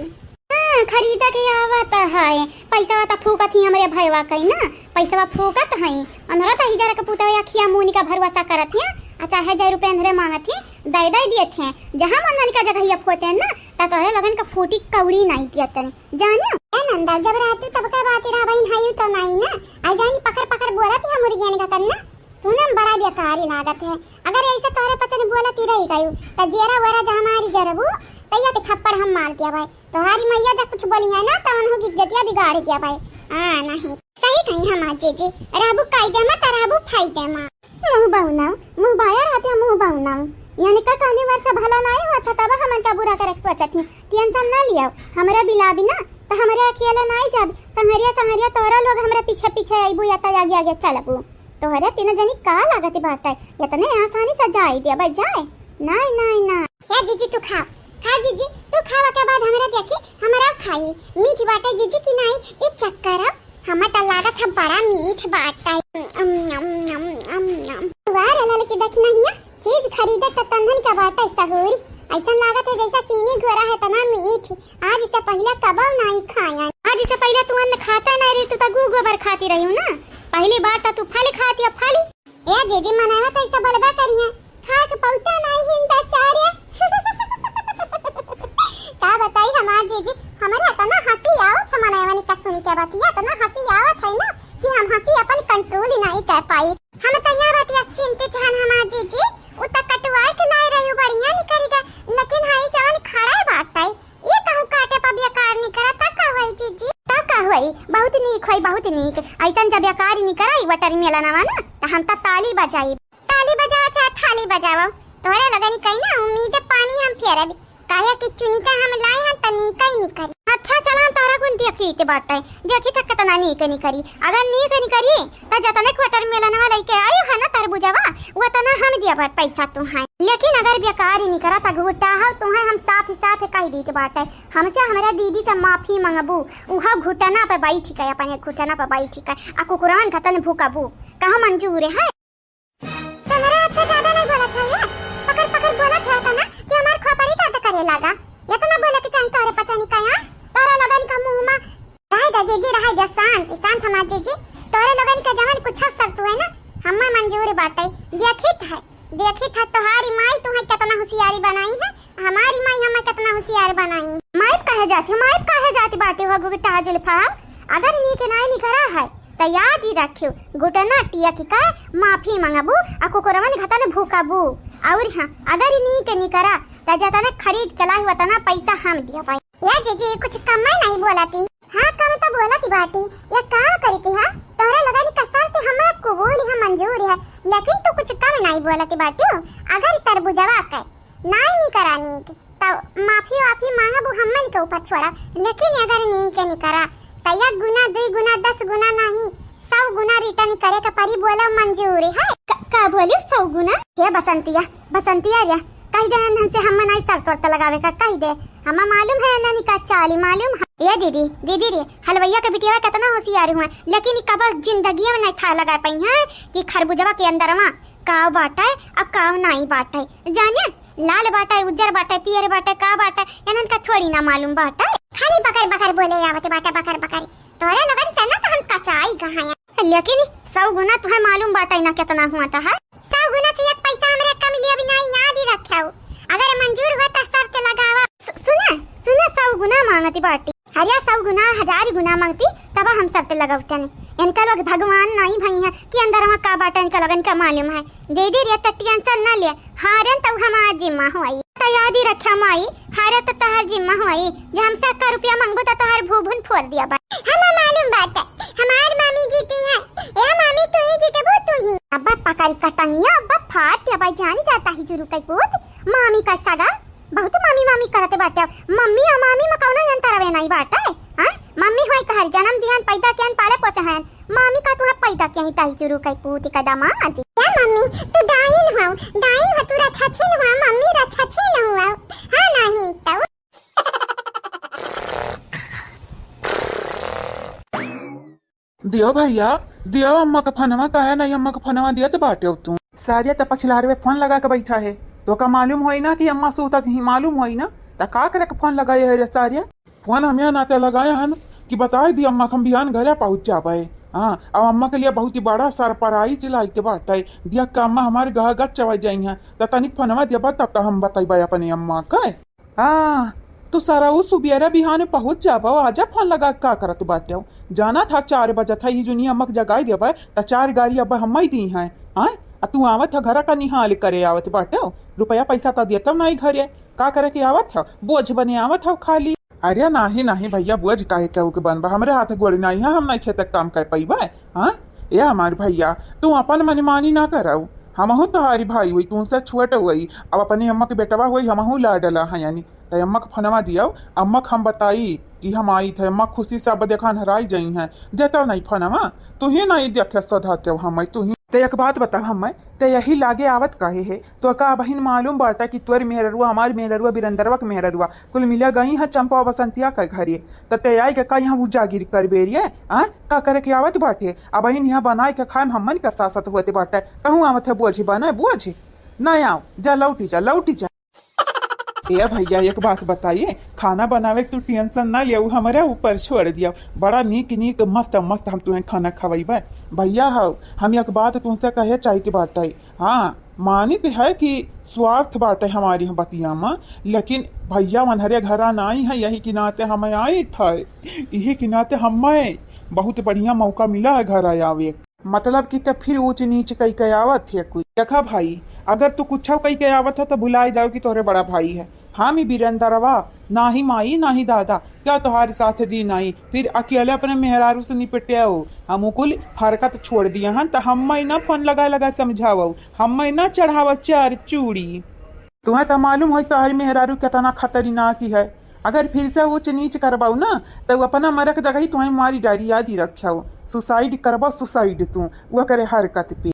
हाँ, खरीदे के आवत है। पैसा त फूकत ही हमरे भयवा कई ना, पैसा फूकत हई। अनरत ही जरा के पुतवा अखिया मुनी का भरवसा करत ही, आ चाहे हजार रुपया अंधरे मांगत ही, दे दे दियत हैं। जहाँ मन का जगह फोते हैं ना, त तोहरे लोगन का फूटी कौड़ी नहीं दियत तनी। जानियो? ए नंदा, जब रहतू तब का बात रहा बहिन, हयू तो नहीं ना। आ जानी पकड़ पकड़ बोलत है मुर्गियन का तन्ना। सुने में बड़ा बेकारी लागत है। अगर ऐसे तोहरे पचन बोलत ही रह गयू, त जेरा वेरा जहाँ मारी जरबू, तैया के थप्पड़ हम मार दिया भाई। तोहारी मैया जब कुछ बोली है ना, त उन्हों की इज्जतिया बिगाड़ दिया भाई। हाँ, नहीं। सही कही हमार जीजी, रहबू कायदे मा, त रहबू फायदे मा। मुँह बउनाऊ, मुँह बाया रहत या मुँह बउनाऊ। यानी का कौनी वर्ष भला नाई हुआ था, तब हमन का बुरा करे के सोचत ही। टेंशन ना लियो, हमरा बिलाबी ना, त हमरे अकेले नाई जाब। संघरिया, संघरिया तोहरा लोग हमरा पीछे पीछे अइबू या त आगे आगे चलबू। तोहरे तीन जनी का लागत बाटे, इतने आसानी से जाई देबे जाए? नाई, नाई, ना। हे जीजी तू खाओ, खा जीजी, तू खावा के बाद हमरा देखी, हमरा खाई। मीठ बाटे जीजी कि नाई, ई चेक करब। हमें त लागत है बड़ा मीठ बाटे। अम, अम, अम, अम, अम। वाह रे ललकी देखी नहीं है, चीज खरीदे त तन्हन का बाटे सहूर। ऐसन लागत है जैसा चीनी घोरा है तना मीठ। आज से पहले कबो नाई खाया। आज से पहले तू अन्न खाता नहीं रही, तू तो गू गोबर खाती रही हूँ ना। पहली बार तो तू फल खाती है, फल। ए जीजी, मनवा तो ऐसा बोलबा करिए, खा के पौता नहीं हिंदा चारे। का बताई हमार जीजी, हमरा इतना हंसी आवत है मनवा ने का सुनी के बतिया, इतना हंसी आवत है ना कि हम हंसी अपन कंट्रोल ही नहीं कर पाई। हम तो यह बतिया चिंतित हन हमार जीजी, उ त कटवा के लाए रही बढ़िया निकरी गए, लेकिन हाई जवन खड़ा बाटे, ये कहूँ काटे पर बेकार निकरा, त का होई जीजी? त का होई, बहुत नीक होई, बहुत नीक। ऐसन जब बेकार निकरा ई watermelon वा ना, त हम त ताली बजाई। ताली बजावा चाहे थाली बजावा, तोहरे लगनी कहीं ना उम्मीद पानी हम फेरब। काहे कि चुनिका हम लाए हैं त नीक ही निकरी। अच्छा चला, हम तोहरा कुन देखी ते बाटे, देखी त कितना नीक निकरी। अगर नीक निकरी त जतने quarter मेलनवा लइके आए है ना तरबुजवा, वतना हम दिया पैसा तुहाई। लेकिन अगर बेकार निकरा त घुटा हो तुहाई, हम साफ साफ कह दीत बाटे। हमसे हमरा दीदी से माफी मंगबू, उहा घुटना पे बैठ के, अपने घुटना पे बैठ के आ कुकुरान खतन भूकबू, कहा मंजूर है? तोहरा अच्छा ज्यादा नहीं बोलत है यार, पकड़ पकड़ बोलत है तना कि हमार खोपड़ी दर्द करे लागा। इतना बोले के चाही तोहरे पचनी का यार, तोहरा लोगन का मुंह में। रहे दे जीजी, रहे दे, शांत शांत हमार जीजी। तोहरे लोगन के जवन कुछ शर्त हुए ना, हमें मंजूर बाटे। देखित है, देखित है तोहारी माई तुम्हें कितना होशियारी बनाई है, हमारी माई हमें कितना होशियार बनाई। माइप काहे जाती, माइप काहे जाती बाटी हो गुगटा जुल्फा? अगर नीक नाई निकरा है त याद ही रखियो, घुटना टियक का माफी मंगबू आ कुकुरवन घतन भूकबू। और हाँ, अगर नीक निकरा त जतने खरीद के लाई वतना पैसा हम दिया पाई। या जीजी, कुछ कम नहीं बोलती? हाँ, कम तो बोलती बाटी। ये काम करी की, हाँ, तोहरे लोगन का शर्त हमरा कबूल है, मंजूर है, लेकिन तू कुछ कम नहीं बोलती बाटी हो। अगर तरबुजवा के नाई निकरा नीक, त माफी वाफी मांगब, उ हमन के ऊपर छोड़ा। लेकिन अगर नीक निकरा, त एक गुना, दुई गुना, दस गुना नहीं, सौ गुना return करे के परी। बोलो, मंजूर है? क-, का बोली, सौ गुना? हे बसंतिया, बसंतिया रे, कह दे हमसे, हम नाई शर्त वर्त लगावे का, कह दे। हमें मालूम है, नानी का चाली मालूम है। ए दीदी, दीदी रे, हलवैया के बिटिया कितना होशियार हुआ, लेकिन ई कब जिंदगी में नहीं था लगा पाई है कि खरबूजवा के अंदरवा काव बाटे, अब काव नाई बाटे। जाने, लाल बाटे, उज्जर बाटे, पियर बाटे, का बाटे, इनन का थोड़ी ना मालूम बाटे। खाली बकर बकर बोले आवत बाटे, बकर बकर। तोरे लोगन से ना तो हम कचाई गहाया। लेकिन सौ गुना तुहे मालूम बाटे ना कितना हुआ था है। सौ गुना से एक पैसा हमरे कम लिए भी नहीं, याद ही रख्याऊ। अगर मंजूर हुआ तो शर्त लगावा। सु-, सुना, सुना, सौ गुना मांगती बाटी। अरे सौ गुना, हजार गुना मांगती, तब हम शर्त लगौतन। इनका लोग भगवान नाई भई हैं कि अंदर वहाँ का बाटा, इनका लोगन का मालूम है। दे दे रे, त tension ना ले, हारन तो हमार जिम्मा हुआई। त याद ही रख्या माई, हारे तो तोहार जिम्मा हुआई, जे हमसे अक्का रुपया मांगबू तो तोहार भूभुन फोड़ दिया बा। हमें मालूम बाटे, हमार मामी जीती है। ए मामी, तू ही जीतबू, तू ही। अब्बा पकड़ कटंगिया, अब्बा फाट, अब्बा जानी जाता ही जुरू कई पूत, मामी का सगा। बहुत मामी मामी करत बाटे। मम्मी आ मामी में कौनो अंतर हवे नाई बाटे। हाँ? मम्मी होई तोहर जन्म दिहन, पैदा किहन, पाले पोसे हन। मामी का तुहा पैदा किहन, ताई चुरू कई पूती का दामाद। क्या मम्मी, तू डाइन हो, डाइन हो, तू रछछिन हो, मम्मी रछछिन हो। हाँ नहीं तो। दियो भैया, दियो अम्मा का फोनवा, काहे नहीं अम्मा का फोनवा दियत बाटे तू? सारिया त पछिलारवे फोन लगा के बैठा है, तोका मालूम होई ना कि अम्मा सूतत ही, मालूम होई ना, त का करे के फोन लगाए है रे सारिया? फोन हम यह नाते लगाए हन कि बताए दी अम्मा के हम बिहान घरे पहुँच जाबे। हाँ, अब अम्मा के लिए बहुत ही बड़ा surprise लाइत बाटे, दिया कि अम्मा हमारे घर गच चवा जाई हैं, त तनिक फोनवा देबा तब त हम बताइबे अपने अम्मा के। हाँ, तू सरऊ सुबेरा बिहाने पहुँच जाबो, आजा फोन लगा के का करत बाटे? जाना था चार बजत है, ई जुनी अम्मा के जगाई देबे, त चार गारी अब हम ही दी हैं। हाँ, आ तू आवत ह घर का निहाल करे आवत बाटे, रुपया पैसा त देतव नाई घरे, का करे के आवत ह? बोझ बने आवत ह खाली। अरे नाही, नाही भैया, बोझ काहे केहू के बनबा? हमरे हाथ गोड़ नाही है, हम नाही खेत के काम कर पइबे। हाँ, ए हमार भैया, तू अपन मनमानी ना करऊ, हमहू तोहारी भाई हुई, तुमसे छोट हुई, अब अपने अम्मा के बेटवा हुई, हमहू लाडला है यानी। त अम्मा के फोनवा दियो, अम्मा के हम बताई कि हम आई थे, अम्मा खुशी से अब देखा हराई जाई हैं, देता नहीं फोनवा, तू ही नहीं देखे सधाते हम, तू ही। ते एक बात बताओ हम, ते यही लागे आवत काहे है? तो का बहिन मालूम बाटा कि तोर मेहररुआ, हमार मेहररुआ, बिरंदरवा के मेहररुआ, कुल मिला गई है चंपा बसंतिया के घरे। त ते आई के का यहाँ उजागिर कर बेरिए? आ? का करे के आवत बाटे? अब बहिन यहाँ बनाए के खाए में हमन के सासत होते बाटे। कहूँ आवत है बोझ बने, बोझ? ना आओ, जा लौटी जा, लौटी जा। ए भैया, एक बात बताइए, खाना बनावे के तू tension ना लिया, उ हमारे ऊपर छोड़ दिया। बड़ा नीक नीक मस्त मस्त हम तुम्हें खाना खवाइबे। भैया हो, हम एक बात तुमसे कहे चाहित बाटे। हाँ, मानित है कि स्वार्थ बाटे हमारी हम बतिया में, लेकिन भैया वनहरे घरा नाई है, यही के नाते हमें आई था, यही के नाते हमें बहुत बढ़िया मौका मिला है घर आवे। मतलब कि त फिर ऊंच नीच कई के आवत है कुछ। देखा भाई, अगर तू कुछ कई के आवत है तो भुलाए जाओ कि तोहरे बड़ा भाई है। हम ही बिरंदरवा, ना ही माई ना ही दादा, क्या तोहार साथ दी नाई? फिर अकेले अपने मेहरारू से निपटे हो। हम कुल हरकत छोड़ दिया हन, त हम ना फोन लगा लगा समझावो, हम ना चढ़ावा चार चूड़ी। तुहैं त मालूम होई तोहरी मेहरारू केतना खतरनाक ही है। अगर फिर से ऊँच नीच करबउ न, त उ अपना मरक जगही तुहैं मारी डारी, याद ही रख्यउ। Suicide करबउ, suicide तू, उ करे हरकत पे।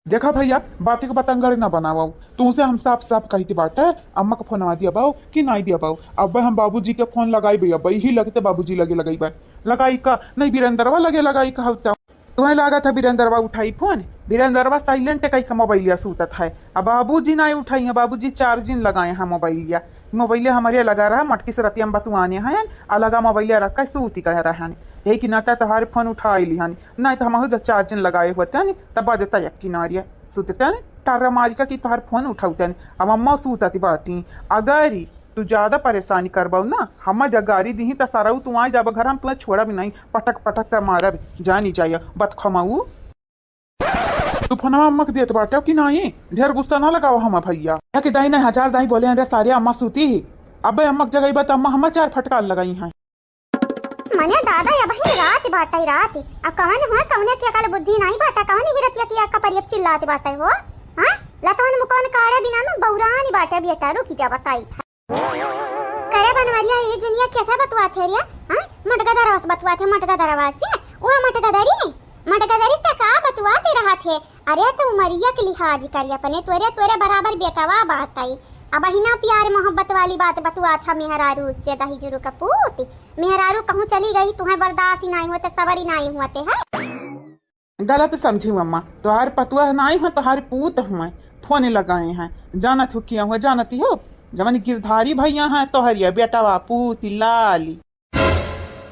देखा भइया, बाती क बतंगड़ न बनावउ। तुहसे हम साफ साफ कहित बाटे, अम्मा क फोनवा दियबउ कि नाहीं दियबउ। अब्बे हम बाबूजी क फोन लगाइबे, अब्बे इही लगते बाबूजी लगे लगाइबे। लगाई का, नाहीं बिरेंदरवा लगे लगाई का हउ त। तुहैं लागत है बिरेंदरवा उठाई फोन? बिरेंदरवा silent कइ के मोबाइलिया सूतत है। अब बाबूजी नाहीं उठाई हैं, बाबूजी charging लगाए हैं मोबाइलिया। मोबाइलिया हमरे लगा रहा, मटकी से रतिया में बतुआने हैं, अलगा मोबाइलिया रख के सूती कह रहे हैं। यही कि नाता तोहार फोन उठाई लिहन, नाहीं त हमहू जब charging लगाए होते हैं, तब बजता एक किनारिया। सूतते हैं, टारा मारी का कि तोहार फोन उठाउते हैं। अब अम्मा सूतत बाटी। अगर तू ज्यादा परेशानी करबउ न, हम जब गारी दिही त सरऊ तू आइ जाब घर, हम तुहैं छोड़ब नाहीं, पटक पटक के मारब, जानी जाइया बतखमऊ। तू फोनवा अम्मा क देत बाटे कि नाहीं? ढेर गुस्सा न लगावा हम भइया। कि दाई नाहीं हजार दाई बोले हैं रे सारे, अम्मा सूती ही। अब्बे अम्मा क जगइबा त अम्मा हमा चार फटकार लगाई हैं। मने दादा, अबहिन रात बाटे रात। अब कवन हुआ, कउने के अकल बुद्धि नाहीं बाटे, कवन ही रतिया की अक्का परियप चिल्लात बाटे हो? हाँ? लतवन मुकवन काढ़े बिना न बौरानी बाटे बेटा, रुकी जा बताई था। करे बनवरिया, ये जुनिया कैसे बतुआत है रे? हाँ? मटगदरवा से बतुआत है, मटगदरवा से। वो मटगदरी, मटगदरी से का बतुआत रहत है? अरे तो उमरिया के लिहाज करी अपने, तोरे, तोरे बराबर बेटवा बात आई। अबहिना प्यार मोहब्बत वाली बात बतुआत है मेहरारू से, दहिजुरु क पूत। मेहरारू कहूँ चली गई, तुहैं बर्दाश्त ही नाहीं होते, सबर ही नाहीं होते है। गलत समझी अम्मा, तोहार पतुआ नाहीं हुआ, तोहार पूत हुआ, फोन लगाए हैं। जानत हो किया हुआ, जानती हो? जवन गिरधारी भइया हैं तोहरिया बेटवा पूत लाली।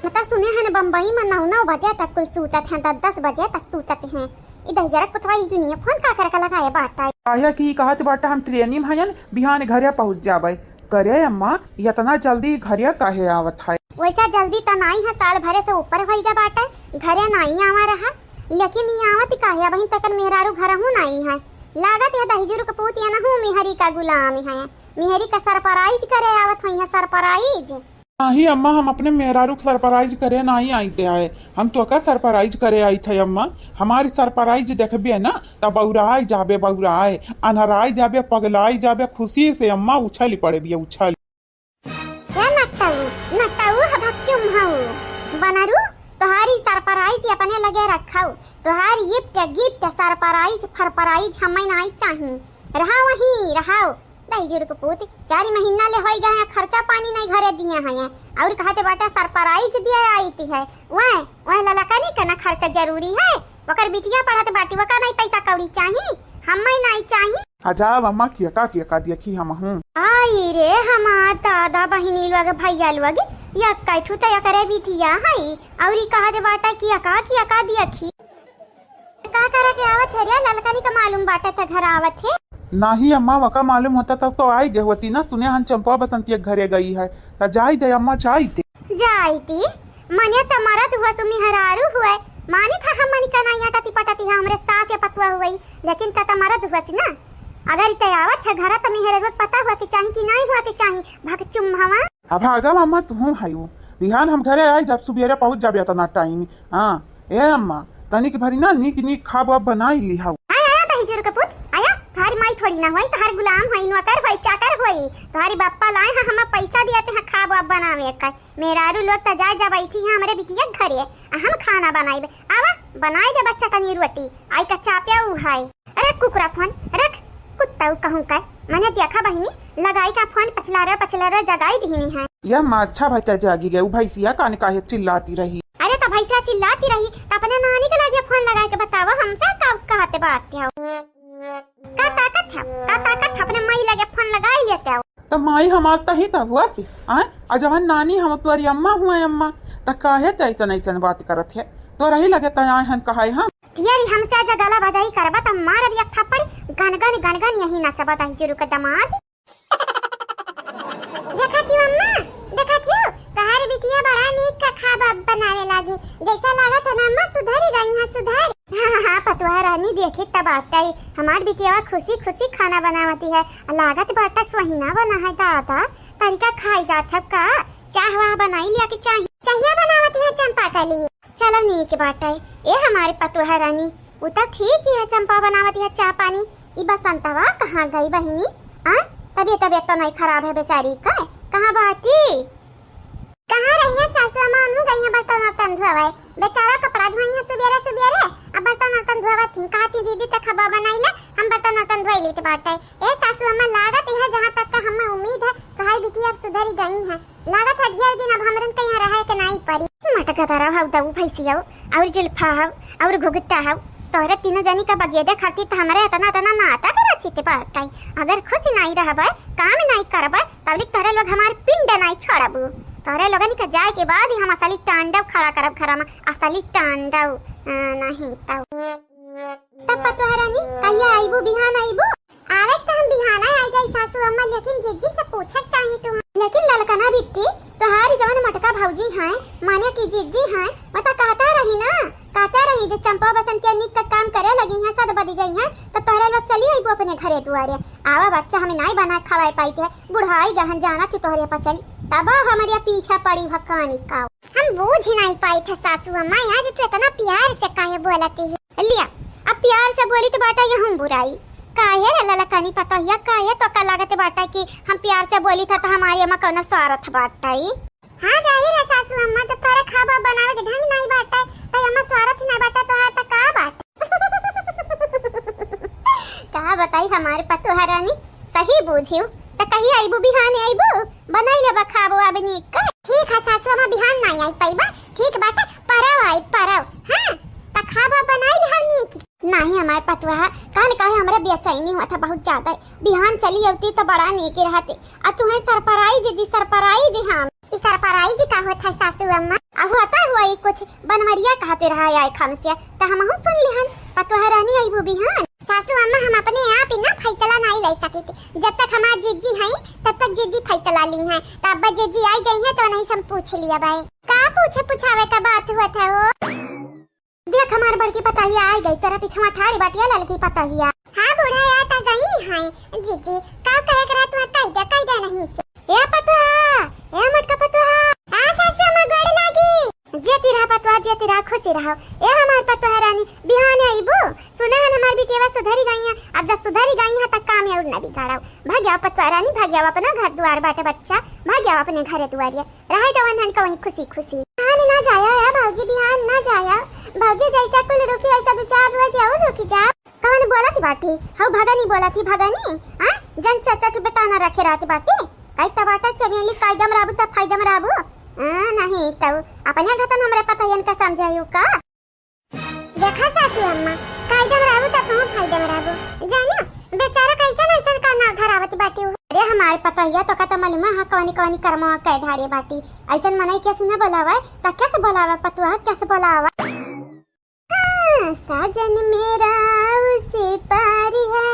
मता सुने हैं न बम्बई में नौ नौ बजे तक कुल सूतत हैं, दस दस बजे तक सूतत हैं। ई दहिजरक पुतवा ई दुनिया फोन का करे का लगाए बाटा। काहे कि कहत बाटा हम ट्रेनी में हयन, बिहान घरे पहुँच जाबे। करे अम्मा, इतना जल्दी घरे काहे आवत है? वैसा जल्दी त नाई है, साल भरे से ऊपर होइगा बाटे, घरे नाई आवा रहा, लेकिन ई आवत काहे? अबहिन तक मेहरारू घरहू नाई है। लागत है दहिजुरु क पूत एनहू मेहरी का गुलाम है, मेहरी का surprise करे आवत होइहैं, surprise। नाहीं अम्मा, हम अपने मेहरारू क surprise करे नाई आइते आए, हम तोका surprise करे आइत है अम्मा। हमारी surprise देखबे ना त बौराई जाबे, बौराई, अन्हराई जाबे, पगलाई जाबे, खुशी से अम्मा उछल पड़े बिया, उछल। ए नटऊ, नटऊ ह भक्चुम हऊ। बनरू, तोहारी surprise अपने लगे रखऊ। तोहार gift, gift, surprise, फरपराइज हमें नाई चाही। रहा वहीं, रहाओ। दहिजुरु क पूत, चारि महीना ले होई गए हैं, खर्चा पानी नाई घरे दिए हैं। और कहते बाटे surprise दिए आइत है। वह, वह ललकनी का ना खर्चा जरूरी है। ओकर बिटिया पढ़त बाटी, ओका नाई पैसा कौड़ी चाही, हमें नाई चाही। आ जाब अम्मा, कियका कियका देखी हमहूँ। आई रे हमार दादा, बहिनी लोग, भैया लोग, यक्कै ठू त एकरे बिटिया हई, औरी कहत बाटा कियका कियका देखी। का करे के आवत है रे, ललकनी का मालूम बाटे त घर आवत है? नाहीं अम्मा, वका मालूम होता तब तो आई दे होती ना, सुने हन चंपा बसंती के घरे गई है, त जाई दे अम्मा, जाई दे। जाई दे? मने त मरद हुआ सु मेहरारू हुए, मानी था हम मनी कनाइया टटी पटती है हमरे सास या पतुआ हुई, लेकिन त त मरद हुआ सी ना। अगर इते आवत है घर त मेहरारू क पता हुआ के चाही कि नाई हुआ के चाही, भगचुम हवा। अब भागा अम्मा, तू हूँ हयू। बिहान हम घरे आई जब सुबेरे पहुँच जाबे इतना time। हाँ, ए अम्मा, तनिक भरी ना नीक नीक खाब वाब बनाई लिहाऊ। आया, आया, दहिजुरु क पूत, आया। तोहारी माई थोड़ी ना होई, तोहार गुलाम होई, नौकर होई, चाकर होई। तोहारी बापा लाए हैं, हमें पैसा दिए थे, हाँ, खाब वाब बनावे का। मेहरारू लोग त जाए जा बैठी हैं हमरे बिटिया के घरे, आ हम खाना बनाइबे। आवा, बनाई दे बच्चा तनी रोटी, आई का चाप्या उ है। रख कुकुरा फोन, रख। कुत्ता उ कहूँ का, मने देखा बहिनी, लगाई का फोन पछला रे, पछला रे, जगाई दिहनी है। या माँ, अच्छा भैया जागी गए, उ भैंसिया कान काहे चिल्लाती रही? अरे त भैंसिया चिल्लाती रही, त अपने नानी के लगे फोन लगाई के बतावा, हमसे का कहते बात हो? का ताकत है, का ताकत है, अपने माई लगे फोन लगाई लेते हो। त माई हमार तही त हुआ सी, आय? आ जवन नानी हम तोरी अम्मा हुए अम्मा, त काहे त ऐसन ऐसन बात करत है? तोरही लगे त आए हन कहाए हम। ढेरी हमसे जे गला बजाई करबा त मारब एक थप्पड़, गन गन गन गन यही नचबा दहिजुरु क दमाद। देखा क्यों अम्मा, देखा क्यों? तोहार बिटिया बड़ा नीक का खाब अब बनावे लागी। जैसा लागत है ना अम्मा, सुधरी गई है, सुधरी। हाँ, हाँ, हाँ, पतुआ रानी देखी तब आते ही हमार बिटिया खुशी खुशी खाना बनावती है। लागत बाटा सोहिना बना है दादा, तनिका खाई जात है का? चाह वाह बनाई लिया कि चाही? चाहिया बनावती है चंपा कली। चलो नीक बाटे, ए हमारे पतुआ रानी, उ त ठीक ही है, चंपा बनावती है चाह पानी। ई बसंतवा कहाँ गई बहिनी? हाँ, तबियत, तबियत तो नहीं खराब है बेचारी का? कहाँ बाटी? कहाँ रही है सासू अम्मा? उनहू गई है बर्तन वर्तन धोवे। बेचारा कपड़ा धोई है सुबेरे सुबेरे, अब बर्तन वर्तन धोवत थी। कहती, "दीदी, त खाबा बनाई ले, हम बर्तन वर्तन धोई लीत बाटे।" ए सासू अम्मा, लागत है, जहाँ तक का हमें उम्मीद है, तोहारी बिटिया अब सुधरी गई है। लागत है, ढेर दिन अब हमरन के यहाँ रहे के नाई पड़ी। मटका धरा हऊ, दऊ भैंसिया हऊ, और जुल्फा हऊ, और घुघटा हऊ, तोहरे तीनों जनी का बगिया देखती त हमरे इतना, इतना नाटक रचित बाटे। अगर खुश नाई रहबे, काम नाई करबे, तबलिक तोहरे लोग हमार पिंड नाई छोड़बू। तोहरे लोगन के जाए के बाद ही हम असली तांडव खड़ा करब घर में, असली तांडव, अ, नहीं तो। तब पतोह रानी, कहिया आइबू, बिहान आइबू? आवे त हम बिहाना आ जाई सासू अम्मा, लेकिन जिज्जी से पूछक चाही तू। लेकिन ललकना बिट्टी, तोहारी जवन मटका भौजी हैं, माने कि जिज्जी हैं, वो तो कहता रही ना, कहता रही जे चंपा बसंतिया निक का काम करे लगी हैं, सद बदी जाई हैं, तब तोहरे लोग चली आइबू अपने घरे दुआरे। आवा बच्चा, हमें नाई बना खवाए पाई थे, बुढ़ाई गहन जाना तू तोहरे पचली, तब हमरे पीछा पड़ी भकानी का। हम बूझ नाई पाई थे सासू अम्मा, आज तू इतना प्यार से काहे बोलती हो? लिया, अब प्यार से बोली त बाटा यहूँ बुराई। काहे रे ललकनी पतोहिया, काहे तोका लागत बाटा कि हम प्यार से बोली था त हमारे में कौनो स्वार्थ बाटा ई? हाँ, जाहिर है सासू अम्मा, जब तोरे खाबा बनावे के ढंग नाई बाटे, त एमा स्वार्थ नाई बाटे, तोहार त का बाटे? का बताई हमार पतोह रानी, सही बूझियो। त कहिया आइबू, बिहाने आइबू? बनाई लेबा खाबो अब नीक का। ठीक है सासू अम्मा, बिहान नाई आई पाइबा, ठीक बाटे, परव आई, परव। हाँ, त खाबा बनाई लेहब नीक। नाही हमार पतोह, कान काहे हमरे बेचैनी होत है बहुत ज्यादा। बिहान चली अउती त बड़ा नीक रहते। आ तुहे surprise दी, surprise हम। ई surprise का होत है सासू अम्मा? अब होता हुआ ई कुछ बनवरिया कहते रहा आए खाम से, त हमहू सुन लिहन। पतोह रानी आइबू बिहान? सासू अम्मा, हम अपने आप ही ना फैसला नाई ले सकित। जब तक हमार जिज्जी हैं, तब तक जिज्जी फैसला ली हैं। त अब्बा जिज्जी आई जाई हैं त उन्हीं से हम पूछ लिया भाई। का पूछे पुछावे का बात होत है हो? देख, हमार बड़की पतोहिया आ गई, तोरा पिछवा ठाड़ी बाटिया ललकी पतोहिया। हाँ बूढ़ा, आ त गई हैं। जिज्जी, का कहे के रहा तू? कह दे, कह दे नहीं से। ए पतोहा, ए मोटका पतोहा। हाँ सासू अम्मा, गोड़ लागी। जेती रहा पतोहा, जेती रहा, खुशी रहो। ए हमार पतोहा रानी, बिहाने अइबू? सुने हन हमार बिटिया सुधरी गई है। अब जब सुधरी गई है त काम और न बिगाड़ो। भाग जाओ पतोहा रानी, भाग जाओ, अपना घर दुआर बाटे बच्चा, भाग जाओ अपने घरे दुआरिया। रहे तो वनहन का वहीं खुशी खुशी। बिहान ना जाया है भौजी, बिहान ना जाया। भौजी जैसा कुल रुकी वैसा दो चार रोज और रुकी जाओ। कवन बोलत बाटी? हऊ भगनी बोलत ही, भगनी? हाँ? जन चचट बेटा ना रखे रहत बाटी। कई तबाटा चमेली कायदम रहबू त फायदम रहबू। हाँ, नहीं तो अपने घतन हमरे पतोहियन का समझायू का? देखा सासू अम्मा, कायदम रहबू त तू फायदम रहबू। जानियो, बेचारा कैसन ऐसन का नाव धरावत बाटी हो। अरे हमार पतोहिया तो का त मालूम है कवनी कवनी कर्मवा कै ढारे बाटी। ऐसन मनई कैसे न बोलावे, त कैसे बोलावे पतोहा, कैसे बोलावे? हाँ, साजन मेरा उसे पार है,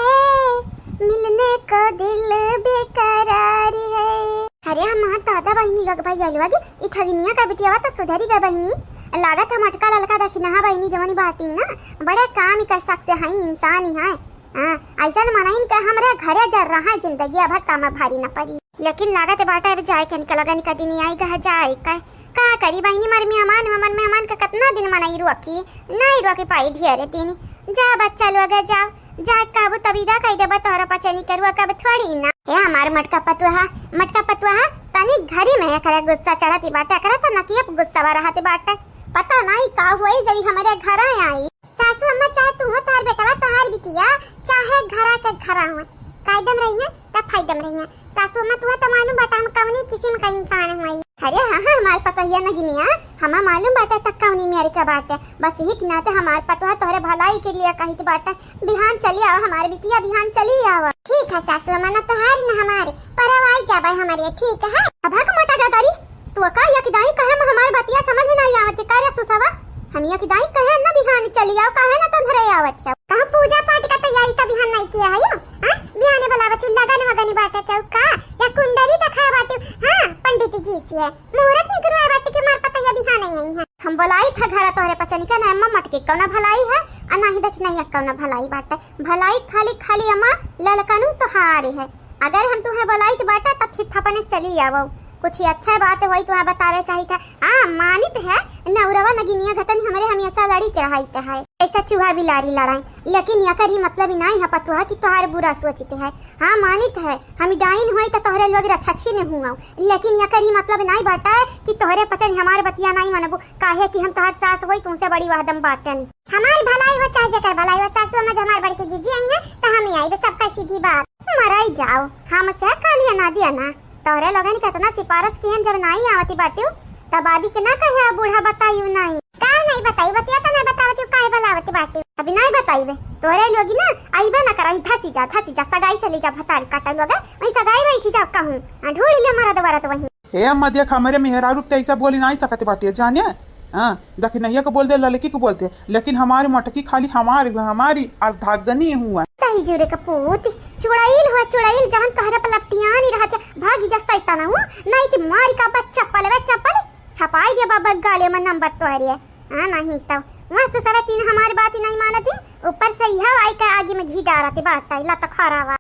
मिलने को दिल बेकरार है। अरे हमार दादा बहिनी लोग भाई अलवा गे, ई ठगिनिया का बिटियावा त सुधरी गए बहिनी। लागत है मोटका ललका दक्षिणहा बहिनी जवनी बाटी ना, बड़े काम ही कर सकते हैं, इंसान ही है। हाँ, ऐसन मनइन के हमरे घरे जर रहा है, जिंदगी अब काम भारी न पड़ी। लेकिन लागत बाटे अब जाए के इनके लगन का दिन आई गह जाए का। का करी बहिनी, मर मेहमान, मर मेहमान का कितना दिन मनई रोकी, नहीं रोकी पाई ढेर दिन। जा बच्चा लोग जाओ, जा कहबू तब इदा कह देबा तोहरा पचनी करुआ कब थोड़ी ना। ए हमार मटका पतुहा, मटका पतुहा, तनी घरी में एकरा गुस्सा चढ़ती बाटे, एकरा त नकियप गुस्सा रहती बाटे। पता नहीं का हुई जब ई हमरे घर आई। सासू अम्मा, चाहे तू हो, तोहार बेटवा, तोहार बिटिया, चाहे घरा के घरा हो, कायदम रहिए त फायदम रहिए। सासू अम्मा, तू तो मालूम बाटे हम कौनी किस्म का इंसान हई। अरे हाँ, हाँ, हमार पतोहिया नगिनिया, हमा मालूम बाटे त कौनी मेर का बाटे। बस यही के नाते हमार पतोहा तोहरे भलाई के लिए कहित बाटे। बिहान चली आवा हमार बिटिया, बिहान चली आवा। ठीक है सासू अम्मा, ना तोहार ना हमार, परवाई जाबे हमारे, ठीक है। अब हक मोटा गदारी, तू का यकदाई कहे में हमार बतिया समझ नहीं आवत है, का रे सुसवा? हम यकदाई कहे न बिहान चली आओ, काहे न तोहरे आवत है? कहूँ पूजा पाठ का तैयारी त बिहान नहीं किया है यो? हाँ? बिहाने बुलावत है, लगन वगन बाटे केहू का? या कुंडली दिखाए बाटे? हाँ, पंडित जी से मुहूर्त निकलवाए बाटे कि मार पतैया बिहान आई है। हम बुलाई था घर तोहरे पचनी का ना अम्मा मटके कौना भलाई है, आ ना ही दक्षिणा कौना भलाई बाटे। भलाई खाली, खाली अम्मा ललकनू तोहार है। अगर हम तुहे बोलाइत बाटा तब फिर थपने चली आवो। कुछ अच्छा बात होई तुहे बतावे चाहित है। हाँ, मानित है, नौरवा नगिनिया घतन हमरे हमेशा लड़ी के रहित है। ए त चूहा बिलारी लड़ाई, लेकिन यकर ई मतलब नाहीं है पतोहा कि तोहार बुरा सोचित है। हाँ, मानित है, हम डाइन होई त तोहरे लोग रछछी ने हुआ, लेकिन यकर ई मतलब नाहीं बाटे कि तोहरे पचन हमार बतिया नाहीं मनबू, काहे कि हम तोहार सास होई, तुमसे बड़ी वहदम बाटे नहीं। हमार भलाई हो चाहे जेकर भलाई हो, सासु में हमार बड़की जीजी आई है त हम ही आई, बस सबका सीधी बात। मराई जाओ, हमसे खाली अनादि अना। तोहरे लोगन के इतना सिफारिश किहन, जब नाहीं आवती बाटिउ, तब आदि के ना कहे, "बूढ़ा बताइउ नाहीं।" का नाहीं बताई, बतिया तो नाहीं बतावती, काहे बुलावती बाटिउ? अभी नाहीं बताइबे, तोहरे लोगी ना आइबे ना करही, धसी जा, धसी जा, सगाई चली जा, भतारी काटल लोगे, वहीं सगाई बैठी जा कहूँ, हाँ, ढूंढ ले मरद वरद वहीं। ए अम्मा, देख, हमरे मेहरारू के ऐसा बोली नाहीं सकत बाटे, जाने? हाँ, दखिनैया के बोल दे, ललकी के बोल दे, लेकिन हमारी मोटकी खाली हमारी, हमारी अर्धांगिनी हुआ। तही जुरे का पूत, चुड़ैल हुआ, चुड़ैल, जवन तोहरे पर लपटियानी रहत है, भागी जा सैतान हूँ, नाहीं कि मारी का बस चप्पल, वे चप्पल, छपाई दे बाबा गाले में नंबर तोहरे। हाँ, नाहीं तो वहाँ से सवे तीन हमारी बात ही नाहीं मानती, ऊपर से यह आई का आगे में घी डारत बाटे, लत खरावा।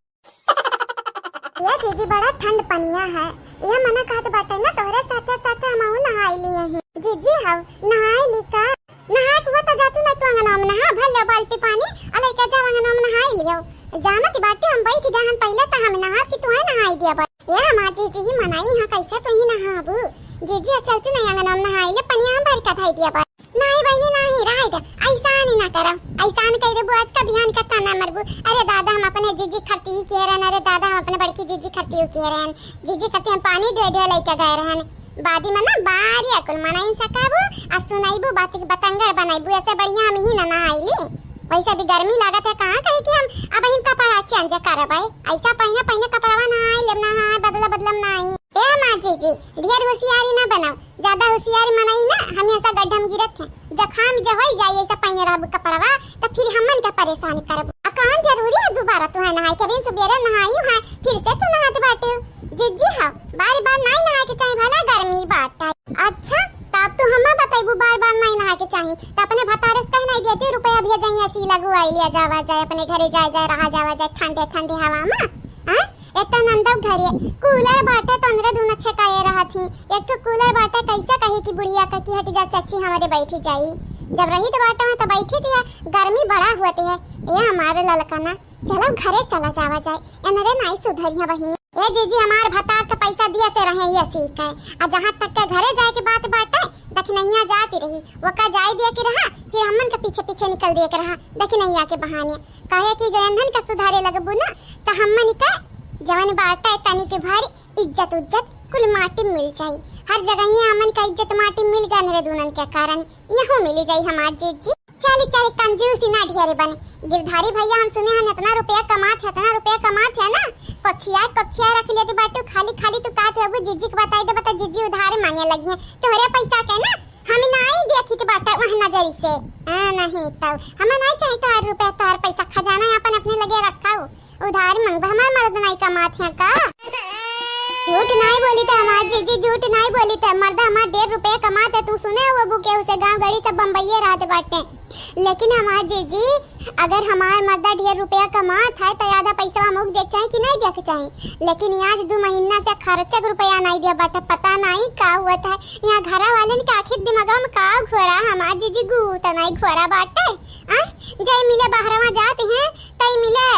ए जीजी, बड़ा ठंड पनिया है। ए मना कहत बाटे ना, तोहरे साथे साथे हमहू नहाई लिए ही। जीजी, हव नहाई ली का? नहाए के हुआ त जाती ना तू अंगना में नहा, भर लो बाल्टी पानी, आ लइका जाओ अंगना में नहाई लियो। जानत बाटे हम बैठ गए हन पहले, त हम नहा कि तुहे नहाई दिया बा। ए हमार जीजी ही मनाई है, कैसे तू ही नहाबू? जीजी, आ चलती नहीं अंगना में नहाई ले, पनिया हम भर के धई दिया बा। नाहीं बहिनी, नाहीं, रहे दे, ऐसा नहीं ना करो, ऐसा नहीं कह देबू, आज का बिहान का ताना मरबू। अरे दादा, हम अपने जीजी खरती ही किहे रहन, अरे दादा, हम अपने बड़की जीजी खरती ही किहे रहन, जीजी खरती हम पानी ढोए ढोए लइके गए रहन, बादी में ना बारी अकुल मनाइन सकाबू, आ सुनाइबू बात के बतंगड़ बनाइबू, ऐसे बढ़िया हम ही ना नहाई ली। वैसे भी गर्मी लागत है, कहाँ कही कि हम अब इन कपड़ा चेंज करबे, ऐसा पहने पहने कपड़वा नहाई लेब, नहाए बदला बदलम नाहीं। ए माँ जीजी, ढेर होशियारी ना बनाओ, ज्यादा होशियारी मनई ना, हम ऐसा गड्ढा में गिरत हैं। जखाम जे होई जाई, ऐसा पहने रहबू कपड़वा, त फिर हमन के परेशान करबू। आ कौन जरूरी है दोबारा तुहे नहाए के? अभी सुबेरे नहाई है, फिर से तू नहात बाटे। जीजी हो, बार बार नाई नहाए के चाही, भला गर्मी बाटे। अच्छा, तब तू हमें बतैबू बार बार नाई नहाए के चाही, त अपने भतारे से कह नाई देती, रुपया भेजाई, ऐसी लगवाई लिया जावा जाए, अपने घरे जाए जाए, रहा जावा जाए, ठंडे ठंडे हवा में, हैं? एक तो नंदो घरे कूलर बाटे, तो अंदरे दूनो छेकाए रहत ही। एक ठो कूलर बाटे, कैसे कही कि बुढ़िया का कि हट जा चाची, हमरे बैठी जाई। जब रही तो बाटे में तो बैठी थी, गर्मी बड़ा हुआ थी है। ए हमारे ललकना, चलो घरे चला जावा जाए, एनरे नाई सुधरिया बहिनी। ए जीजी, हमार भतार तो पैसा दिया से रहे ये सीख है, आ जहाँ तक के घरे जाए के बात बाटे, दखिनैया जाती रही, वो का जाए दिया के रहा, फिर हमन के पीछे पीछे निकल दिया के रहा दखिनैया के बहाने। काहे कि जयंधन का सुधारे लगबू ना, त हमन का जवन बाटे तनी के भारी इज्जत उज्जत कुल माटी मिल जाई। हर जगह ही हमन का इज्जत माटी मिल गन रे दुनन के कारण, यहू मिली जाई हमार जीजी। चली चली कंजूसी ना ढेरे बने। गिरधारी भैया हम सुने हन इतना रुपया कमात है, इतना रुपया कमात है ना, कोचिया कोचिया रख लेती बाटू, खाली खाली तू कहत है वो जीजी के बताई दे, बता जीजी उधारे मांगे लगी है तोहरे पैसा के ना। हम नाई देखित बाटा वह नजरी से। आ, नहीं तो हमें नाई चाहिए तोहार रुपया, तोहार पैसा, खजाना अपन अपने लगे रखाओ। उधार मंगबा, हमार मर्द नाई कमात है का? झूठ नाई बोली थे हमार जीजी, झूठ नाई बोली थे। मर्द हमार डेढ़ रुपया कमात है, तू सुने हो बुके उसे गांव गड़ी सब बम्बईये रहत बाटे। लेकिन हमार जीजी, अगर हमार मर्दा ढेर रुपया कमात है, त आधा पैसवा मुक देख चाही कि नहीं देख चाही? लेकिन आज दू महीना से खर्चा के रुपया नहीं दिया बाटे, पता नहीं का हुआ था। यहाँ घरा वाले ने के आखिर दिमागवा में का घोरा, हमार जीजी गू त नहीं घोरा बाटे। आ, जय मिले बहरवा जात हैं, तई मिले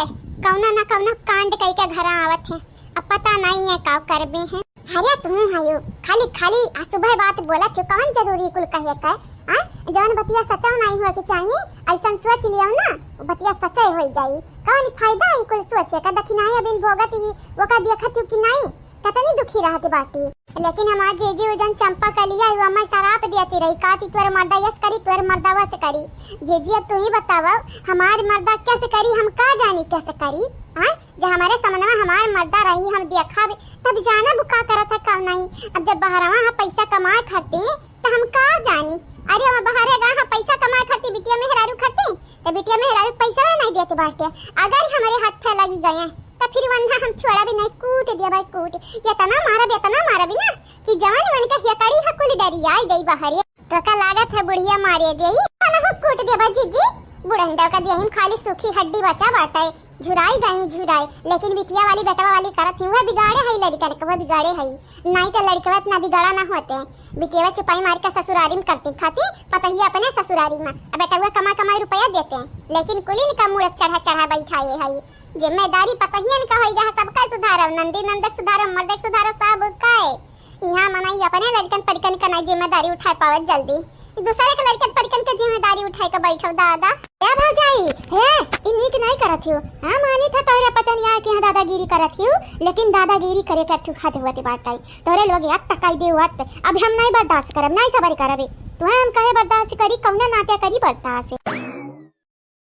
कौना ना कौना कांड कई के घरा आवत हैं। अब पता नहीं है का करबे हैं। अरे तू हयो, खाली खाली आ सुबह बात बोलत हो, कौन जरूरी कुल कहे का? आ, जौन बतिया सचो नहीं हुआ के चाहिए, ऐसन सोच लियो ना, वो बतिया सचे हो जाई। कौन फायदा है कुल सोचे का? दखिनाई अबिन भोगत ही, वो का देखत हो कि नहीं, कतनी दुखी रहत बाटी। लेकिन हमार जीजी उजन चंपा कलिया हुआ मैं सराप दियती रही, काती तोर मर्दा यस करी, तोर मर्दा वस करी। जीजी अब तू ही बतावा, हमार मर्दा कैसे करी, हम का जानी कैसे करी? हाँ, जब हमारे सामने हमार मर्दा रही, हम देखा भी, तब जाना वो का करत है, का नहीं। अब जब बहरवा है पैसा कमाए खाती, तो हम का जानी। अरे, हम बहरे गा है पैसा कमाए खाती, बिटिया मेहरारू खाती, तो बिटिया मेहरारू पैसा नहीं देते बाटे। अगर हमारे हाथ लगी गए, तो फिर वंधा हम छोड़ा भी नहीं, कूट दिया भाई, कूट। इतना मारा भी, इतना मारा भी ना, कि जवान मन का हियकड़ी है, कुल डरी आई जाई बहरे। तो का लागत है बुढ़िया मारे देई? कौन हो कूट देबा जीजी? बुढ़ंडा का देही में खाली सूखी हड्डी बचा बाटे। झुराई गई झुराई, लेकिन बिटिया वाली बेटवा वाली करत ही, वह बिगाड़े है लड़कन के, वह बिगाड़े है। नाहीं तो लड़कवा इतना बिगाड़ा ना होते। बिटिया चुपाई मार के ससुरारी में करती खाती, पतहिया अपने ससुरारी में, अब बेटवा कमा कमाई रुपया देते, लेकिन कुलीन का मूड़ चढ़ा चढ़ा बैठाए है। जिम्मेदारी पतहियन का होई गा, सबका सुधारब, नंदी नंदक सुधारब, मर्दक सुधारब, सब काए। इहाँ मनई अपने लड़कन परिकन का नाई जिम्मेदारी उठाए पावत जल्दी, दूसरे के लड़कन परिकन के जिम्मेदारी उठाए के बैठो दादा। ए भौजाई, हे, ई नीक नाई करत हियो। हाँ, मानी था तोहरे पचनिया के यहाँ दादागिरी करत हियो, लेकिन दादागिरी करे के ठुक हद होत बाटै। तोहरे लोग अत तकाई दे अत, अब हम नाई बर्दाश्त करब, नाई सबर करबे। तुहे हम कहे बर्दाश्त करी, कौना नाते करी बर्दाश्त?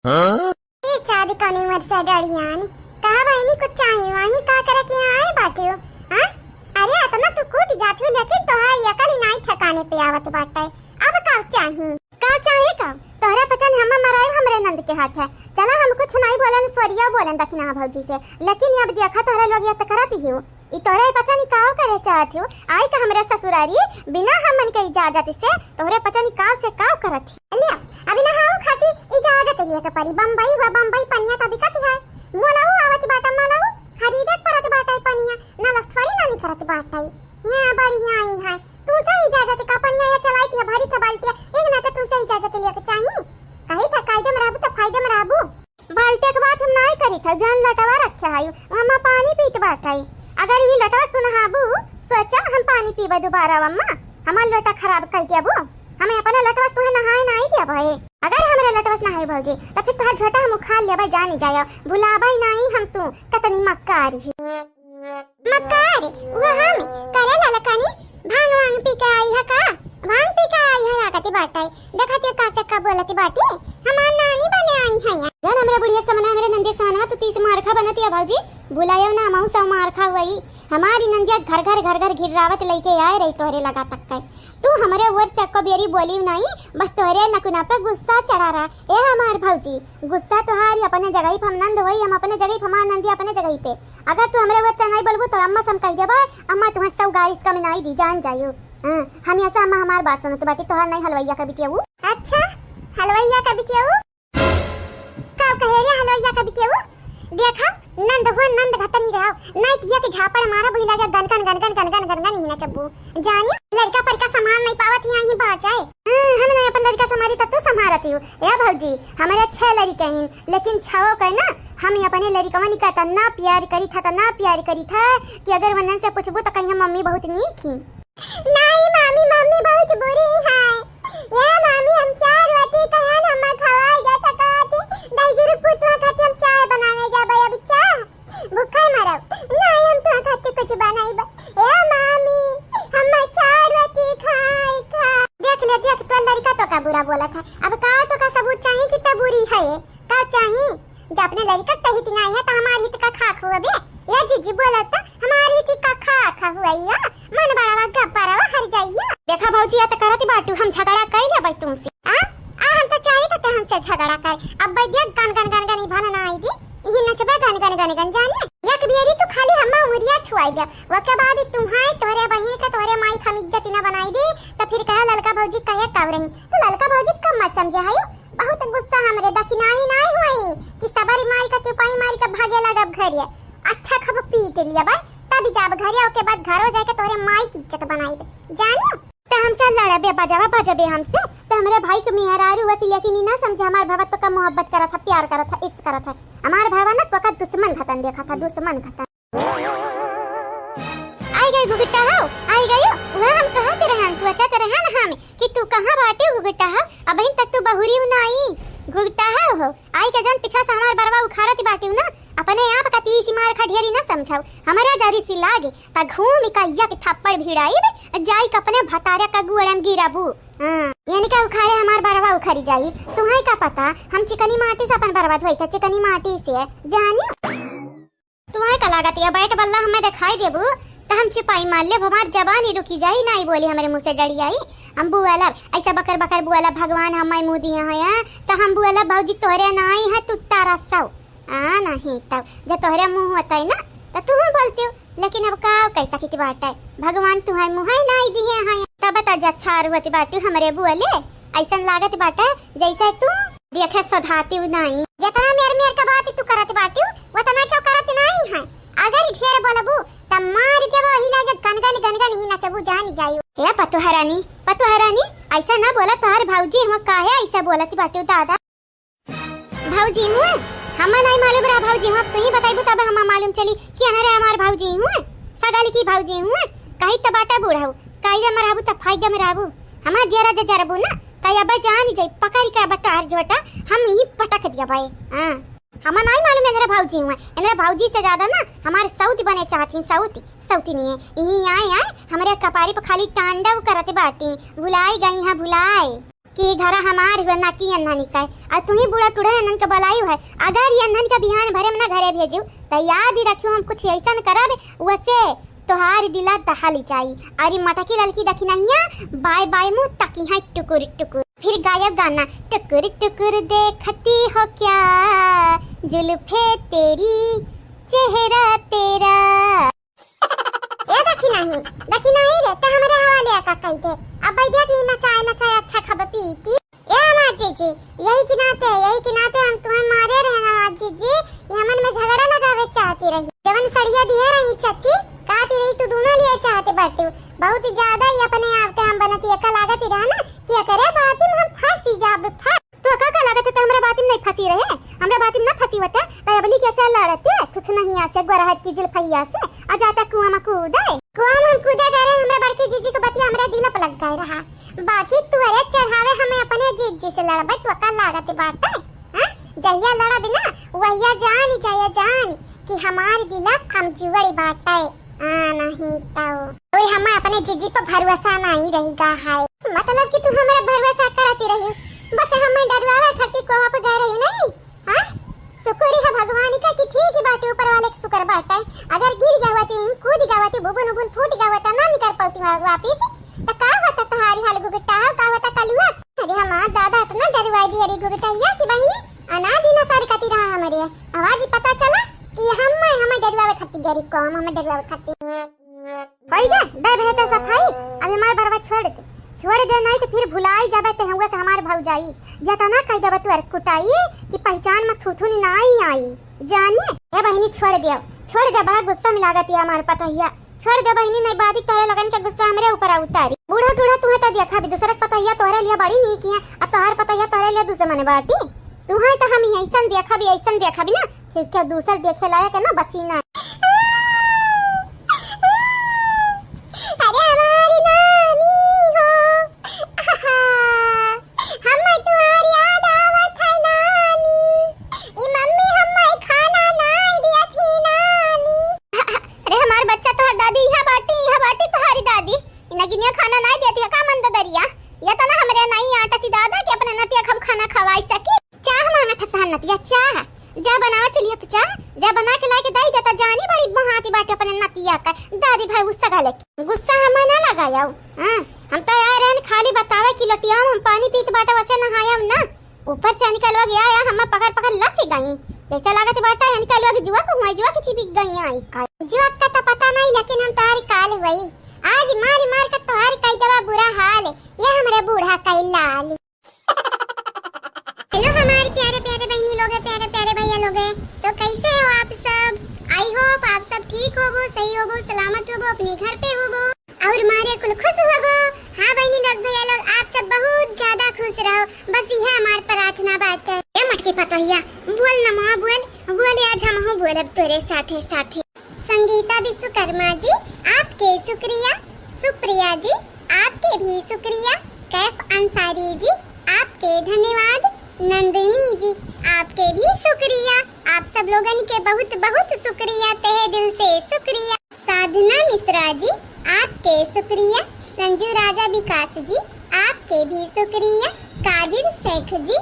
हाँ? ए चाँद कौनी मत से डरियान, कहा बहिनी कुछ चाही, वहीं का करे के यहाँ आए बाटियो? हाँ? अरे अतना तू कूट जात हो, लेकिन तोहार अकल ही नाई ठिकाने पे आवत बाटै। अब का चाही? का चाही का? तोहरा पचन हम मराइब हमरे नंद के हाथ है। चला हम कुछ नाई बोलन, स्वरिया बोलन दखिना भौजी से, लेकिन अब देखा तोहरा लोग ये तो करत ही हो। ई तोहरे पचनी काव करे चाहत हो? आई का हमरे ससुरारी बिना हमन के इजाजत से तोहरे पचनी काव से काव करत ही? लिया, अभी नहाऊ खाती इजाजत लिए के परी। बम्बई हुआ, बम्बई पनिया तो बिकत है। मोलऊ आवत बाटा, मोलऊ खरीदे के परत बाटा पनिया, नलस थोड़ी ना निकरत बाटा। ये बड़ी आई है, तू से इजाजत का पनिया ये चलाई थी, भरी था बाल्टिया, एक ना तो तू से इजाजत लिए के चाही। कही था कायदे में रहबू तो फायदे में रहबू। बाल्टी के बात हम नाई करी था, जौन लटवा रखे है, वम्मा पानी पीत बाटै। अगर वही लटवा से तू नहाबू, सोचा हम पानी पीबे दोबारा वम्मा, हमार लोटा खराब कर देबू। हमें अपने लटवा से तुहे नहाए नाई देबे। अगर हमरे लटवा से नहाए भौजी, तो फिर तुहार झोटा हम उखाड़ लेबे, जानी जाया, भुलाबे नाई हम तू, कतनी मक्कारी ही। मक्कार, वो हम करे ललकनी, भांग वांग पी के आई है का? भांग पी के आई है, लागती बाटै। देखती का से का बोलती बाटी, हमार नानी बने आई है। जान हमरे बुढ़िया के समनवा, हमरे नंदी के समनवा, तू तीस मारखा बनती है भौजी, भुलायो ना, हमहू सौ मारखा हुई। हमारी नंदिया घर घर, घर घर घिर्रावत लइके आए रही तोहरे लगा तक के। तू हमरे ओर से एको बेरी बोली नाई, बस तोहरे नकुना पे गुस्सा चढ़ा रहा। ए हमार भौजी, गुस्सा तोहारी अपने जगह पे, हम नंद होई, हम अपने जगह पे, हमार नंदी अपने जगह पे। अगर तू हमरे ओर से नाई बोलबू तो अम्मा से हम कह देबे, अम्मा तुम्हें सौ गारी से कम नाई दी, जान जायो। हाँ, हम ऐसा अम्मा हमार बात सुनत बाटी, तोहार नाई हलवैया का बिटिया वो। अच्छा, हलवैया का बिटिया वो? का कहे रे हलवैया का बिटिया वो? देखा, नंद हो नंद घतनी रहो, नाई तिया के झापड़ मारा बुझ लगे गन गन गन गन गन गन गन गन ही ना चब्बू। जानियो, लड़का परिका संभाल नहीं पावत, यहाँ ही बाँच आए। हाँ, हम नहीं अपन लड़का संभाली तो तू संभालती हो। ए भौजी, हमारे छह लड़के हैं, लेकिन छवो के ना हम अपने लड़कवन का तना प्यार करी था, तना प्यार करी था कि अगर वनन से पूछबू तो कहीं मम्मी बहुत नीक थी। नहीं मामी, मम्मी बहुत बुरी है। ए मामी, हम चार रोटी कहन हम खवाई जा थकाती, दही जुरुक पुतवा खाती हम चाय बनावे जाबे, अब चाय भूखा मरब। नहीं, हम तो खातिर कुछ बनाई बा। ए मामी, हम चार रोटी खाए खा। देख ले, देख, तो लड़का तो का बुरा बोलत है। अब का तो का सबूत चाहिए कि त बुरी है? का चाहिए? जब अपने लड़का के हित नहीं है, तो हमार हित का खाक हुआ बे? ये जीजी बोलत तो हमार हित का खाक हुआ या? मन बड़ावा, गप बड़ावा, हर जाइया। देखा भौजी, या तो करत बाटू, हम झगड़ा कर लेबै तुमसे। आ? आ, हम तो चाहिए तो ते हमसे झगड़ा कर। अब बैदिया गन गन गन गन ही भन ना आई दी। इही नचबे गन गन गन गन जाने। एक बेरी तू खाली हम्मा उमरिया छुआई दे, ओके बाद तुम्हारे, तोहरे बहिन के, तोहरे माई के हम इज्जत ना बनाई दी, तो फिर कहे ललका भौजी कहे कब रही। तू ललका भौजी कम मत समझे हयो, बहुत गुस्सा हमरे दखिनाही नाई हुई कि सबरी मारी का चुपाई मारी का भागे लगब घरे। अच्छा खब पीट लिया बा, तब जाब घरे, ओके बाद घरो जाके तोहरे माई की इज्जत बनाई दे, जानो? त हमसे लड़बे, बजावा बजबे हमसे, त हमरे भाई के मेहरारू वसीलिया की नी ना समझे, हमार भावा तो का मोहब्बत करत है, प्यार करत है, इश्क करत है। हमार भावा ना तो का दुश्मन खतन देखा था, दुश्मन खतन। आई गई घुघुट्टा हो, आई गई हो। वह हम कहत रहन, सोचत रहन हम कि तू कहाँ बाटी घुघुट्टा हो, अबहिन तक तू बहुरी ना आई। घुघुट्टा हो, हो। आई के जन पीछा से हमार बरवा उखाड़त बाटिउ ना, अपने आप का तीसी मार खा ढेरी ना समझाउ। हमरा जरी सी लागे, त घूम का एक थप्पड़ भिड़ाइब, जाई के अपने भतारे का गुड़म गिराबू। हाँ, यानी का उखाड़े हमार बरवा उखरी जाई। तुम्हें का पता, हम चिकनी माटी से अपन बरवा धोई थे, चिकनी माटी से। जानी? तुम्हें का लागत या बैट बल्ला हमें दिखाई देबू, त हम चिपाई मार लेब, हमार जबानी रुकी जाई, नाई बोली हमरे मुँह से डरी आई। हम बुआलब, ऐसा बकर बकर बुआलब, भगवान हमें मुँह दिए हैं, त हम बुआलब, भौजी तोहरे नाई है, तू तारा सौ। आ, नहीं तब, जब तोहरे मुँह होता है ना, त तू बोलती हो, लेकिन अब का कह सकी बात है, भगवान तुम्हें मुँह नाई दिए हैं, तब त जच्छार होती बाटू हमरे बुआले, ऐसन लागत बाटे, जैसे तू देखे सधाती नाई। इतना मेर मेर का बात तू करत बाटिउ, उतना क्यों करत नहीं है? अगर ढेर बोलबू, त मार देबो ही लागे गनगन गनगन ही नचबू जान जाइउ। ए पतोह रानी, पतोह रानी, ऐसा ना बोला, तोहार भौजी हुआ काहे ऐसा बोलत बाटिउ दादा? भौजी हुआ? हमा नहीं मालूम रहा भौजी हुआ, अब तू ही बताइबू तब हमा मालूम चली कि अनरे हमार भौजी हुआ, सगाली की भौजी हुआ। कही त बाटा बूढ़ऊ, कही दे मरहबू त फायदे में रहबू। हमार जेरा जे जरबू ना, त अब जान जाई, पकड़ के अब तोहार झोटा हम ही पटक दिया भाई। हाँ, हमा नहीं मालूम इनरे भौजी हुआ, इनरे भौजी से ज्यादा ना हमार सौत बने चाहती, सौत, सौतनी है। यही आए आए हमरे कपारी पर खाली तांडव करत बाटी, भुलाई गई है भुलाई। कि घरा हमार हुआ ना कि अन्हन का। और तू ही बूढ़ा टूढ़ा अन्हन के बोलायु है। अगर ये अन्हन के बिहान भरे में ना घरे भेजू, त याद ही रखियो हम कुछ ऐसन करब, वसे तोहार दिला दहल जाई। अरे मटकी ललकी दखिनहिया, बाय बाय मुँह तकी है टुकुर टुकुर। फिर गायब गाना, टुकुर टुकुर देखती हो क्या, जुल्फे तेरी, चेहरा तेरा। ए दखिनही, दखिनही रे, ते हमरे हवाले का कही दे। अब बैठे थी नचाए नचाए अच्छा खब पीटी। ए हमार जीजी, यही के नाते, यही के नाते हम तुम्हें मारे रहे ना हमार जीजी, ये हमन में झगड़ा लगावे चाहती रही। जवन सड़िया दिए रही चाची, कहती रही तू दोनों लिए चाहते बाटू। बहुत ज्यादा ही अपने आप के हम बनती है, का लागत ही रहा ना कि एकरे बात में हम फंसी जाब, फंस। तो का, का लागत है, तो हमरा बात में नहीं फंसी रहे? हमरा बात में ना फंसी होता, तो अबली कैसे लड़ते? थुथनहिया से, गोरहर की जुल्फैया से, आ जाता कुआं में कूदे। कुआं में हम कूदे गए रहे, हमरा बड़की जीजी को बतिया हमरा दिल पर लग गए रहा। बाकी तू अरे चढ़ावे हमें अपने जीजी से लड़बे, तो का लागत बाटे? हाँ? जहिया लड़ब ना, वहिया जान, जहिया जान कि हमार दिल कमजोर बाटे। आ, नहीं तो। ओए, हमें अपने जीजी पर भरोसा नहीं रही गा है। मतलब कि तू हमरा भरोसा करती रही, बस हमें डरवावे खातिर कोहा पे गए रही नहीं, हाँ? शुक्र है भगवान का कि ठीक ही बाटे, ऊपर वाले के शुक्र बाटे। अगर गिर गया हुआ तू, कूद गया हुआ तू, बुबुन उबुन फूट गया हुआ, तो ना निकल पाती वा-, वापिस, तो का होता तुम्हारी हाल घुघुटा हो, का होता कलुआ? अरे हमार दादा इतना डरवाई दी, अरे घुघुटैया की बहिनी, अनाज ही ना सरकती रहा हमारे। आवाज ही पता चला कि हम, हमें डरवावे खातिर गरी कौम, हमें डरवावे खातिर। होई गे, दे भे तो सफाई, अब हमार बरवा छोड़ दे, छोड़ दे, नहीं तो फिर भुलाई जाबे ते हुआ से हमार भौजाई। या तो ना कह देबे तू अरे कुटाई कि पहचान में थुथुन नहीं आई, जानिए। ए बहिनी छोड़ दे, छोड़ दे, बड़ा गुस्सा में लागत है हमार पतोहिया। छोड़ दे बहिनी, नहीं बादी तोरे लगन के गुस्सा हमरे ऊपर उतारी। बूढ़ा टूढ़ा तुहे तो देखा भी, दूसरे के पतोहिया तोहरे लिए बड़ी नीक है, आ तोहर पतोहिया तोहरे लिए दुश्मन बाटी। तुहे तो हम ऐसन देखा भी, ऐसन देखा भी ना, कि क्या दूसर देखे लायक है ना, बची ना। अरे हमारी नानी हो, हमें तुम्हारी याद आवत है नानी। ई मम्मी हमें खाना नाई दिया थी नानी। अरे हमार बच्चा, तोहर दादी यहाँ बाटी, यहाँ बाटी तोहरी दादी। ई नगिनिया खाना नाई देती है का मंद दरिया? या तो ना हमरे नाई आटा थी दादा कि अपने नतिया हम खाना खवाई सकी। चाह मांगत है तोहर नतिया, चाह। जा बनावा चलिए तो चाह, जा बना के लाए के दई देता जानी बड़ी महाती बाटे अपने नतिया का। दादी भाई गुस्सा घाले की। गुस्सा हमें ना लगाया। हाँ, हम तो आए रहन खाली बतावे कि लोटिया में हम पानी पीत बाटे वसे नहाया ना। ऊपर से निकलवा गया या हमें पकड़ पकड़ लस गई। जैसे लागत बाटा या निकलवा के जुआ को हुआ, जुआ के चिपक गई आई का। जुआ का तो पता नहीं, लेकिन हम तोहरी काल हुई। आज मार मार के तोहरी कई देबा बुरा हाल। ये हमरे बूढ़ा कई लाल। हेलो हमारे प्यारे प्यारे बहनी लोगे, प्यारे प्यारे भैया लोगे, तो कैसे हो आप सब? I hope आप सब ठीक होबो, सही होबो, सलामत होबो, अपने घर पे होबो और मारे कुल खुश होबो। हाँ बहनी लोग, भैया लोग, आप सब बहुत ज्यादा खुश रहो, बस यह हमार प्रार्थना बाटे। ए मटकी पतोहिया, बोल ना माँ, बोल, बोल, आज हमहू बोलब तोरे साथे साथे। संगीता विश्वकर्मा जी, आपके शुक्रिया। सुप्रिया जी, आपके भी शुक्रिया। कैफ अंसारी जी, आपके धन्यवाद। नंदिनी जी, आपके भी शुक्रिया। आप सब लोगन के बहुत बहुत शुक्रिया, तहे दिल से शुक्रिया। साधना मिश्रा जी, आपके शुक्रिया। संजू राजा विकास जी, आपके भी शुक्रिया। कादिर शेख जी,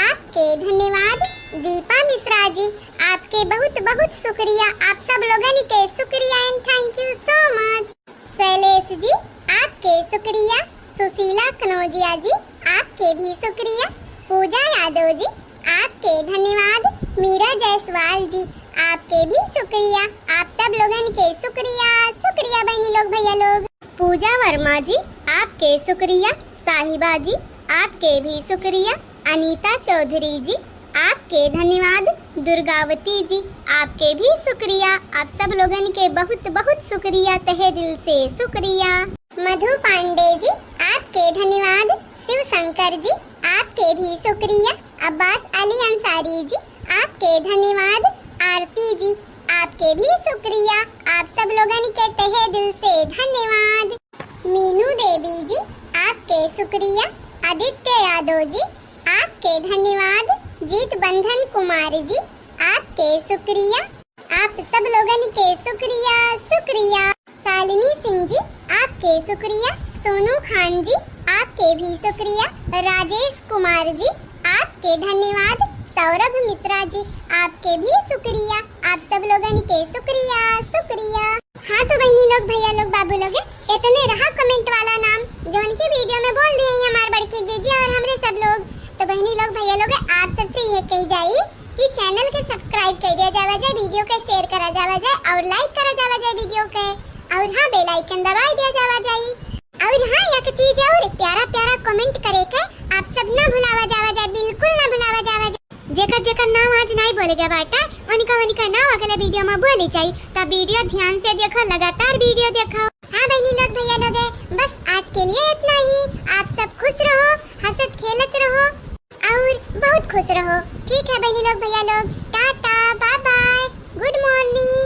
आपके धन्यवाद। दीपा मिश्रा जी, आपके बहुत बहुत शुक्रिया। आप सब लोगन के शुक्रिया and thank you so much। Shailesh जी, आपके शुक्रिया। सुशीला कनौजिया जी, आपके भी शुक्रिया। पूजा यादव जी, आपके धन्यवाद। मीरा जायसवाल जी, आपके भी शुक्रिया। आप सब लोगन के शुक्रिया, शुक्रिया बहनी लोग, भैया लोग। पूजा वर्मा जी, आपके शुक्रिया। साहिबा जी, आपके भी शुक्रिया। अनीता चौधरी जी, आपके धन्यवाद दुर्गावती जी, आपके भी शुक्रिया। आप सब लोगन के बहुत बहुत शुक्रिया, तहे दिल से शुक्रिया। मधु पांडे जी, आपके धन्यवाद। शिव शंकर जी, आपके भी शुक्रिया। अब्बास अली अंसारी जी, आपके धन्यवाद। आरती जी, आपके भी शुक्रिया। आप सब लोगन के तहे दिल से धन्यवाद। मीनू देवी जी, आपके शुक्रिया। आदित्य यादव जी, आपके धन्यवाद। जीत बंधन कुमार जी, आपके शुक्रिया। आप सब लोगन के शुक्रिया, शुक्रिया। शालिनी सिंह जी, आपके शुक्रिया। सोनू खान जी, आपके भी शुक्रिया। राजेश कुमार जी, आपके धन्यवाद। सौरभ मिश्रा जी, आपके भी शुक्रिया। आप सब लोगन के शुक्रिया, शुक्रिया। हाँ तो बहनी लोग, भैया लोग, बाबू लोग, इतने रहा comment वाला नाम, जौन की video में बोल दिए हैं हमार बड़की जीजी और हमरे सब लोग। तो बहनी लोग, भैया लोग, आप सबसे यह कही जाई कि channel के subscribe कर दिया जावा जाए, video के share करा जावा जाए और like करा जावा जाए video के, और हाँ, bell icon दबाई दिया जावा जाए। और हाँ, एक चीज और, प्यारा प्यारा comment करे के आप सब ना भुलावा जावा जाए, बिल्कुल ना भुलावा जावा जाए। जेकर जेकर नाम आज नाई बोले गया बाटा, उनका उनका नाम अगले video में बोली जाई। तब video ध्यान से देखो, लगातार video देखो। हाँ बहनी लोग, भैया लोग, बस आज के लिए इतना ही। आप सब खुश रहो, हंसत खेलत रहो और बहुत खुश रहो। ठीक है बहनी लोग, भैया लोग, Tata, bye bye, good morning।